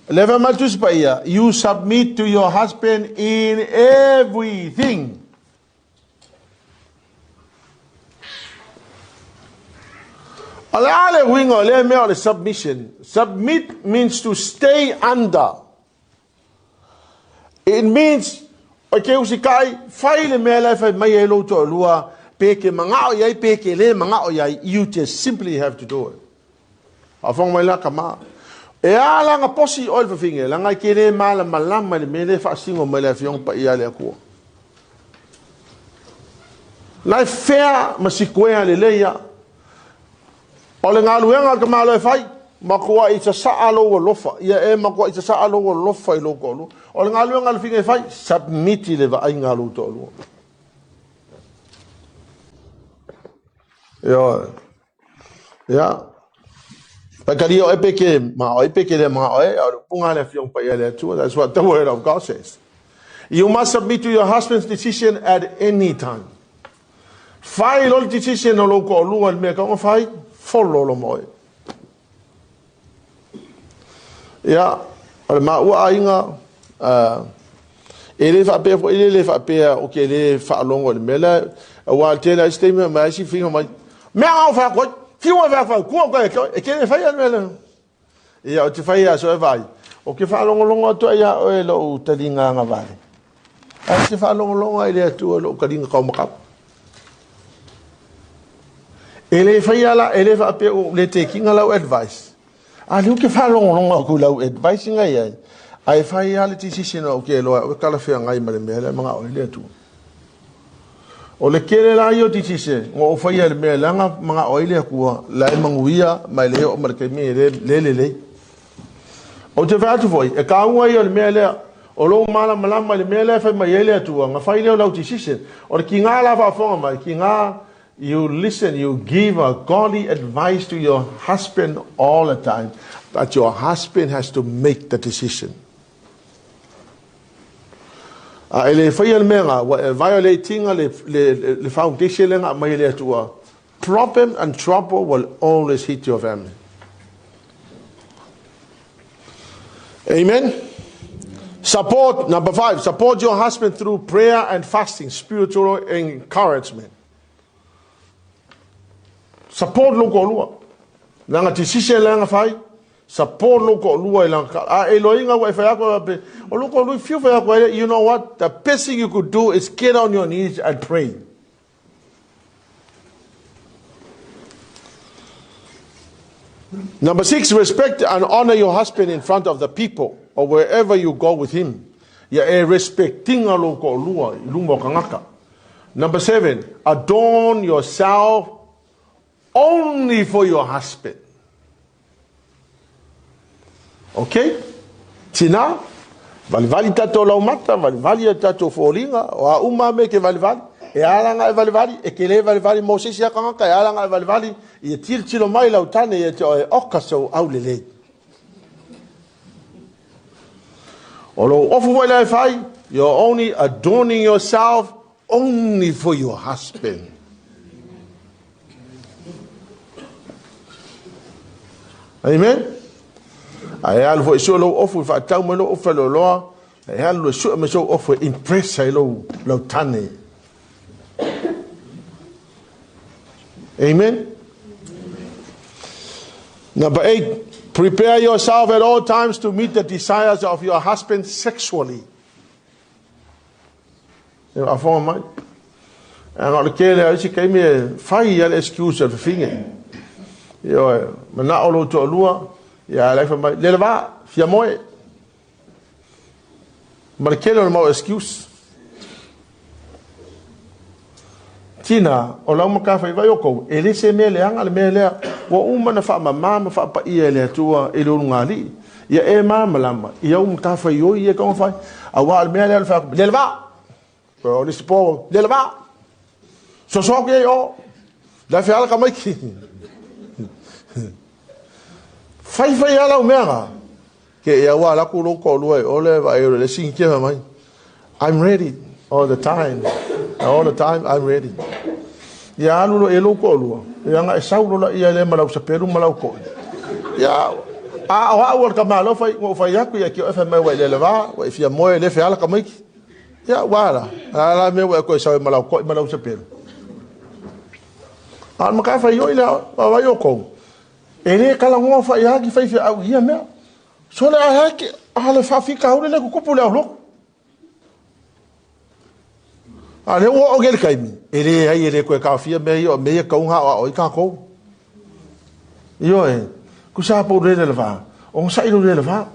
le fai mai le Tusi Paia, you submit to your husband in everything. O le a le uiga o lea mea o le submission? Submit means to stay under. It means, e ke usikai, fai le mea la e fai mai ai lou toalua, pe e ke manao i ai, pe e ke le manao i ai, you just simply have to do it. Faafofoga mai la tama. E a la na posi oe le fafine, leaga e ke le malamalama i le mea lea e faasino mai le Afioga Paia a le Atua. La e fea ma sikuea lelei ia. O le galuega a le tamaloa e fai, matuai sasaa lou alofa. Ia e matuai sasaa lou alofa i lou toalua. O le galuega a le fafine e fai, submit i le vaaiga a lou toalua. Ioe. Ia. Faitalia oe pe ke manao ai pe ke le manao ai, a o le upuga a le Afioga Paia a le Atua. That's what the word of God says. You must submit to your husband's decision at any time. Fai lo le decision o lou toalua i le mea e tatau ona fai, follow lo ma oe. Ia, o le maua aiga, e le faapea foi le le faapea o ke le faalogo i le mea lea, aua le tele a isi taimi mai isi finga mai, mea ngau fai atu ai, fiu ai fai atu ai, kua koe e e ke le faia le mea lea. Ia, o te fai a so e vai, o ke faalogologo atu ai ia oe lou taliga agavale. Ae ou te faalogologo ai i le Atua i lou taliga taumatau. E le faia la, e le faapea ua ou le tekina lau advice. A lea ou te faalogologo atu i lau advice na i ai, ae fai lava le decision ou te iloa e talafeagai ma le mea lea e manao ai le Atua. O le tele la ia o decision na ou faia i le mea leaga manao ai le Atua, la e manuia ma e le oo ma le taimi e le lelei. Ou te fai atu foi, e taua ia o le mea lea, o lou malamalama i le mea lea e fai mai ai le Atua, ona fai lea o lau decision. O le tiga la faafofoga mai, tiga, you listen, you give a godly advice to your husband all the time, but your husband has to make the decision. A e le faia le mea nga, ua e violate ina le foundation lea na aumai e le Atua. Problem and trouble will always hit your family. Amen. Support, number 5, support your husband through prayer and fasting, spiritual encouragement. Support lou toalua. Leaga decision lea na fai, support lou toalua i lana ka. A e iloaina ua e fai atu pe, o lou toalua i fiu fai atu ai, you know what, the best thing you could do is get on your knees and pray. Number 6, respect and honor your husband in front of the people or wherever you go with him. Ia e respectinga lou toalua i luma o tagata. Number 7, adorn yourself only for your husband. Okay? Tina, valivali tatou laumata, valivali a tatou foliga, o a uma mea ke valivali, e ala nga e valivali, e ke le valivali mo se isi a tagata, e ala nga e valivali, ia tilotilo mai lau tane ia te oe, oka sou aulelei. O lou ofu foi lea e fai, you're only adorning yourself only for your husband. Amen. Ae alu foi sue lou ofu i faatau mai lou ofu whaloloa, e alu e sue mai sou ofu e impress ai lou, lau tane. Amen. Number 8, prepare yourself at all times to meet the desires of your husband sexually. E faafofoga mai. Leaga o le tele lava o isi taimi e fai lava le excuse a le fafine. Ioe, manao lou toalua, ia a la e fai mai, le le va, fia moe. Ma le tele o le mau excuse. Tina, o lau matafaiva'i o tou, e le se mea leaga le mea lea. Ua uma ona faamama ma faapaia e le Atua i le ulugalii. Ia e malamalama i au matafaioi ia e tatau ona fai. Aua o le mea lea o le fai atu, le le vaa! O le isi po, le le vaa! Soso atu i ai o! Le afe ala tamaiti. Fai fai lava lau mea na. Ke ia ua alu atu lou toalua i o le vaai o le isi fai mai, I'm ready all the time. All the time I'm ready. Ia alu loa i ai lou toalua, ia na e sau loa laia lea ma lau sapelu ma lau ko'i. Ia, a o au o le tama alofa ua ou fai atu ia ki oe fai mai ua e lele va, ua e fia moe le feala tamaiti. Ia ua ala, a la mea ua e toe sau ai ma lau ko'i ma lau sapelu. A o le matafaioi lea, vaavaai outou. E le kalagoa fai ki fai au ia mea. So le a ke a le faafitauli le kukupu le auloko. A lea ua oo le taimi, e leai e le toe taofia mea ia o mea ia tau na aoao ai tatou. Ioe, tusa po o le le va, onosai lo le le va.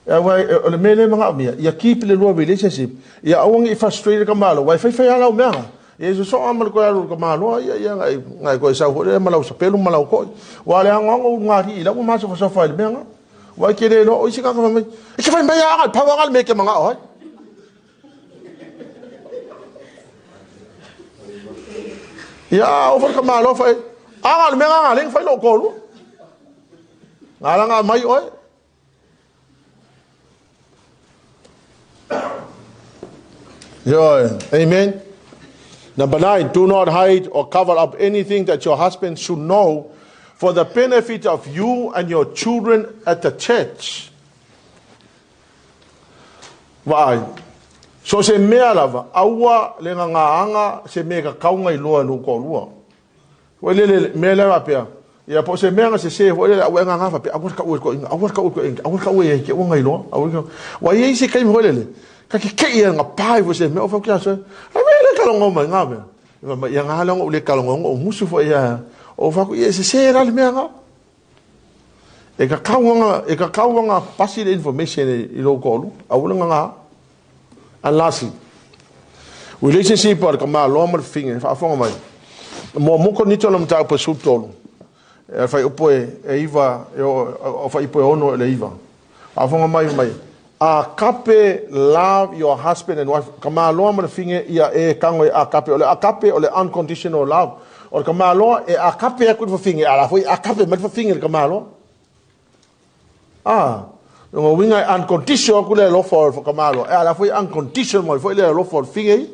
Aua o le mea lea e manaomia, ia keep le lua relationship, ia aua ne i frustrate le tamaloa, aua e faifai lava lau mea na. Ia e sosoo lava ma le toe alu o le tamaloa, ia, ia, na e toe sau foi lea ma lau sapelu ma lau toi. Aua o le anoano o ulugalii la ua masofasofa ai i le mea na. Ua e te le iloa o isi tagata fai mai, e te fai mai lava na o le pau lava na o le mea e te manao ai. Ia, a oo foi le tamaloa fai, a na o le mea lena na ala ai ona fai lou toalua. Na ala ona aumai oe. Ioe. Amen. Number 9, do not hide or cover up anything that your husband should know for the benefit of you and your children at the church. Vaai, so se mea lava, aua le gagaaga se mea e tatau ona iloa e lou toalua. Foi lele, mea lea faapea, ia po o se mea na sese foi lele, aua e gaga faapea, aua le taua i le toeaina, aua le taua i le toeaina, aua le taua ia te i ua na iloa, aua le Ua i ai se taimi foi lele, ta te tei ai na pa ifo i se mea, ou fai atu ia Soe, a mea e le talanoa mai na mea. Fai mai, ia na lea ona ou le talanoa ona ou musu foi ia, ou fai atu, ia e sese la le mea na. E tatau ona, e tatau ona pasi le information i lou toalua, aua le gaga. And lastly, relationship a le tamaloa ma le fafine, faafofoga mai. Muamua Korinito le mataupu e 13, e fuaiupu e 9, e o fuaiupu e 6 i le 9. Faafofoga mai mai, agape love your husband and wife. Tamaloa ma le fafine ia e tago e agape. O le agape o le unconditional love. O le tamaloa e agape atu i le fafine, a la foi e agape mai le fafine i le tamaloa. Ah, lona uiga e unconditional atu le alofa o le tamaloa, a la foi e unconditional mai foi le alofa o le fafine ia.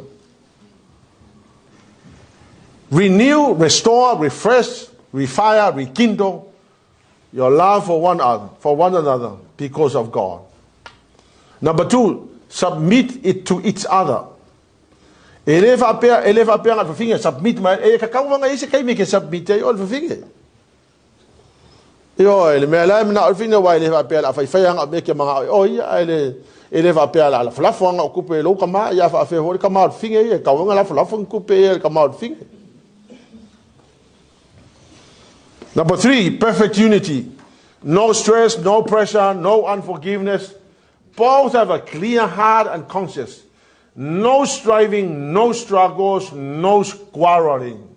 Renew, restore, refresh, refire, rekindle your love for one other, for one another because of God. Number 2, submit it to each other. E le faapea, e le faapea na o le fafine submit mai, e tatau lava ona i ai se taimi e te submit ai oe i le fafine. Ioe, le mea la e manao le fafine, aua e le faapea o le a faifai lava na o mea e te manao ai oe ia, ae le, e le faapea o le a lafolafo lava na o tupe i lou tama, ia faapefea foi le tama o le fafine ia, e tatau ona lafolafo ni tupe ia i le tama o le fafine. Number 3, perfect unity. No stress, no pressure, no unforgiveness. Both have a clear heart and conscience. No striving, no struggles, no quarreling.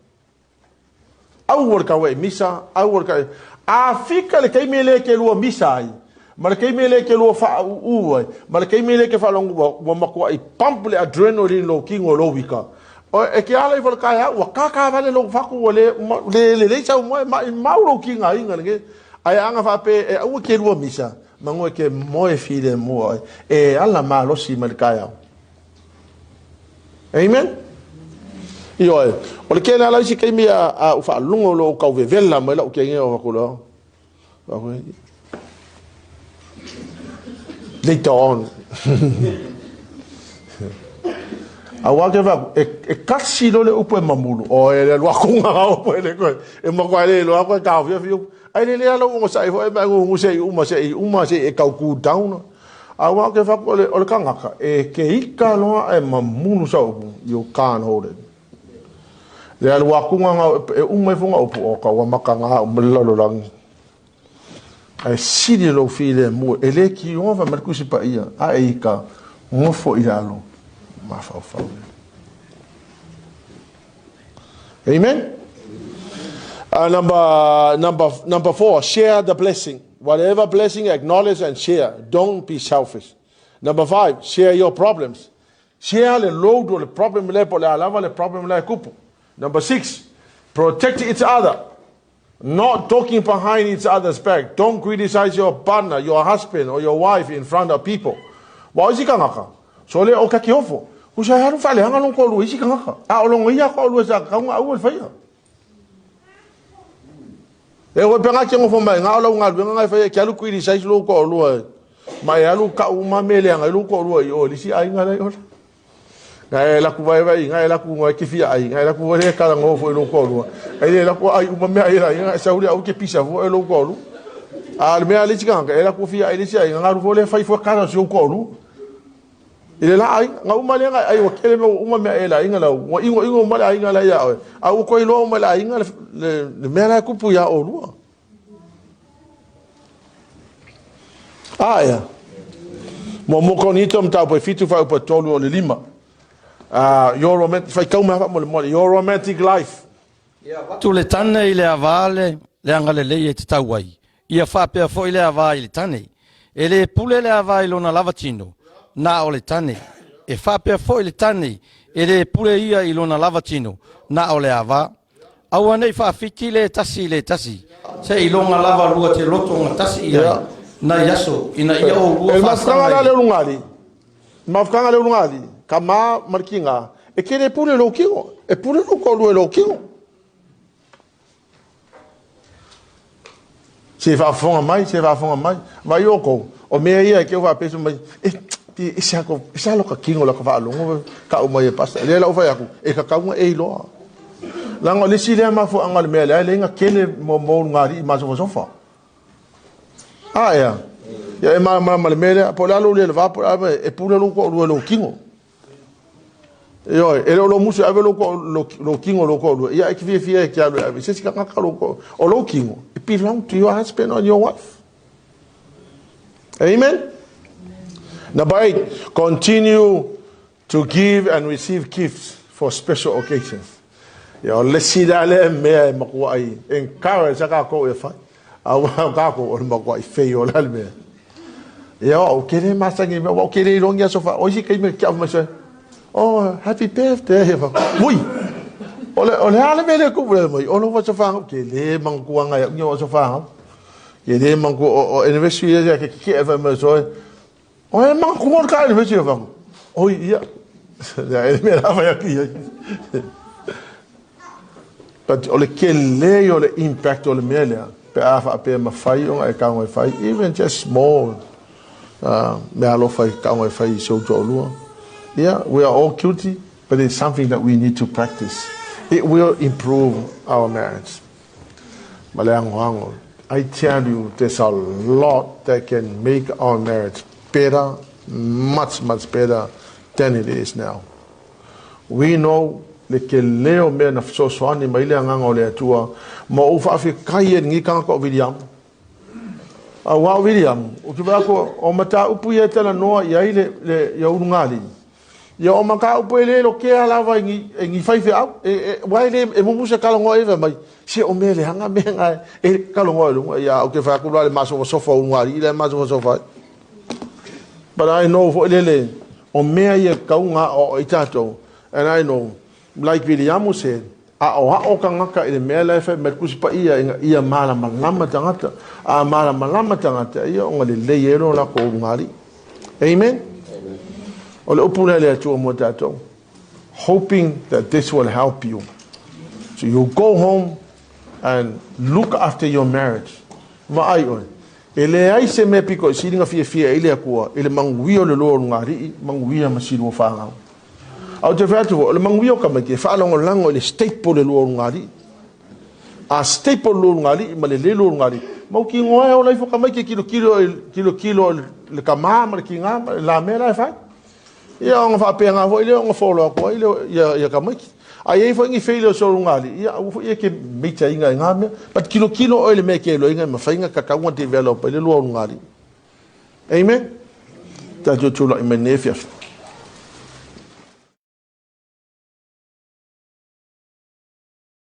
Aua le tau e misa, aua le tau. A fika le taimi e le ke lua misa ai, ma le taimi e le ke lua faauu ai, ma le taimi e le ke faalogo ua, ua matuai pump le adrenaline i lou tino i lou ika. O, e ke ala ifo i le taeao, ua kākā vale lou fatu, ua le, ma, le lelei sau moe, maimau lou tigaina lenei. Ae ana faapea e aua ke lua misa, manu e ke moe filemu oe, e ala malosi mai le taeao. Amen. Ioe, o le tele lava isi taimi a, a u faalogo loa o tau vevela mai lau kege o atu loa. Later on. Aua ke fa e, e kasi loa le upu e mamulu. O e le alu atu ngā upu e le koe. E matua le iloa koe taofia fiu. Ai le lea lau onosai foi ma ngungu se i uma se i uma se i e tau cool down. Aua ke fa o le o le kangaka e ke ika loa e mamulu sa upu. You can't hold it. Le alu atu ngā e uma ifo ngā upu o ka ua maka ngā uma le lalolagi. Ae sili lou filemu e le kioa fai mai le Tusi Paia, a e ika nofo i lalo mafaufau. Amen. Number 4, share the blessing. Whatever blessing, acknowledge and share. Don't be selfish. Number 5, share your problems. Share le load o le problem le po le a lava le problem le kupu. Number 6, protect each other. Not talking behind each other's back. Don't criticize your partner, your husband or your wife in front of people. Wa o isi kangaka, so le o kaki hofo. Kusa e alu whaleanga long ko lua isi kangaka. A o longo ia ko lua sa kaunga au el whaia. E oe penga ke ngofo mai ngā o lau ngā luenga ngai whaia ki alu criticize lo ko lua. Mai alu ka uma me leanga i lo ko lua i o lisi ainga lai ola. Ngai e laku vaivai, ngai e laku ngai ke fia ai, ngai e laku le kala ngo fo i lou toalua. Ai le laku ai uma mea ai la, ngai sau le au ke pisa fo e lou toalua. A le mea le isi tagata, e laku fia ai le isi ai, ngalu fo le fai fo kala si ou toalua. I le la ai, nga uma le ngai ai ua kele mea uma mea e la inga lau, ua ingo ingo uma le aiga la ia oe. A ua koe iloa uma le aiga le mea la e kupu ia olua. A ea. Muamua Korinito mataupu e 7 fuaiupu e 3 o le 5. Your romantic, faitau mai faamolemole, your romantic life. Ia avatu le tane i le ava le le agalelei e tatau ai, ia faapea foi le ava i le tane. E le pule le ava i lona lava tino, na o le tane. E faapea foi le tane, e le pule ia i lona lava tino, na o le ava. Aua nei faafiti le tasi i le tasi, seiloga lava lua te loto gatasi i ai nai aso, ina ia oulua E le mafutaga faasaga la i le ulugalii, mafutaga le ulugalii, tama ma le tiga, e te le pule i lou tino, e pule lou toalua i lou tino. Se faafofoga mai, se faafofoga mai. Vai outou, o mea ia e te faapea mai, e, e se ako, e se aloka tino la ka faalogo tau mai e pasta. Lea la ou fai atu, e tatau ona e iloa. Leaga o le isi lea mafuaaga o le mea lea, e leai na tele mo ulugalii masofasofa. A ea, ia e malamalama le mea lea, po o le a lou le va, po o le a, e pule lou toalua i lou tino. Ioe, e le o lou musu e ave lou tino i lou toalua, ia e te fiafia e te alu e ave i se isi tagata lou toalua. O lou tino, it belong to your husband or your wife. Amen? Number 8, continue to give and receive gifts for special occasions. Ia, o le isi la lea mea e matuai encourage a kākou e fai. Aua o kākou o le matuai fei o la le mea. Ia, ou te le masani mea, ou te le iloa ni aso fa, o isi taimi e tiau mai soe, oh, happy birthday, ui, o le a le mea lea kupu lea mai, o lou aso fanau, te le manatua ngai au ni o aso fanau. Te le manatua, o anniversary ia ke keke e fai mai soe, o e manatua le ka anniversary o fanau. Oi, ia, ia, e le mea la fai atu ia. But o le tele o le impact o le mea lea, pe a faapea mafai ona e tago e fai, even just small mea alofa e tago e fai i si ou toalua. Yeah, we are all guilty, but it's something that we need to practice. It will improve our marriage. Ma le agoago, I tell you, there's a lot that can make our marriage better, much, much better than it is now. We know le tele o mea na fesoasoani mai le Agaga o le Atua ma ou faafetai ai i lenei tagata o Viliamu. Aua o Viliamu, ou te vaai atu o mataupu ia e talanoa i ai le, le, ia ulugalii, ia o mataupu e le lotea lava i ni, e ni faifeau, e, e, aua e le, e mumu se talanoa i mai, se o mea leaga mea na e talanoa i luga, ia ou te fai atu loa le masofasofa o ulugalii la e masofasofa ai. But I know foi lele, o mea ia e tatau ona aoao ai tatou. And I know, like Viliamu said, aoao tagata i le mea la e fai mai le Tusi Paia ina ia malamalama tagata. A malamalama tagata, ia ona lelei ai lea o latou ulugalii. Amen? O le upu lea a le Atua mo tatou. Hoping that this will help you. So you go home and look after your marriage. Vaai oe, E leai se mea pito i sili na fiafia ai le Atua i le manuia o le lua o lugalii, manuia ma si lua fanau. A ou te fai atu foi, o le manuia o tamaiti e faalagolago i le staple le lua o lugalii. A staple le lua o lugalii ma lelei le lua o lugalii, mautinoa e ola ifo tamaiti e tilotilo tilotilo i le tama ma le tiga ma le la mea la e fai. Ia ona faapena foi lea ona follow atu ai lea ia tamaiti. A i ai foi ni failure o se ulugalii, ia aua foi e te meitaina i na mea. But tilotilo oe i le mea e te iloaina e mafai ona tatau ona develop ai le lua ulugalii. Amen? Tatou tulai mai nei afiafi.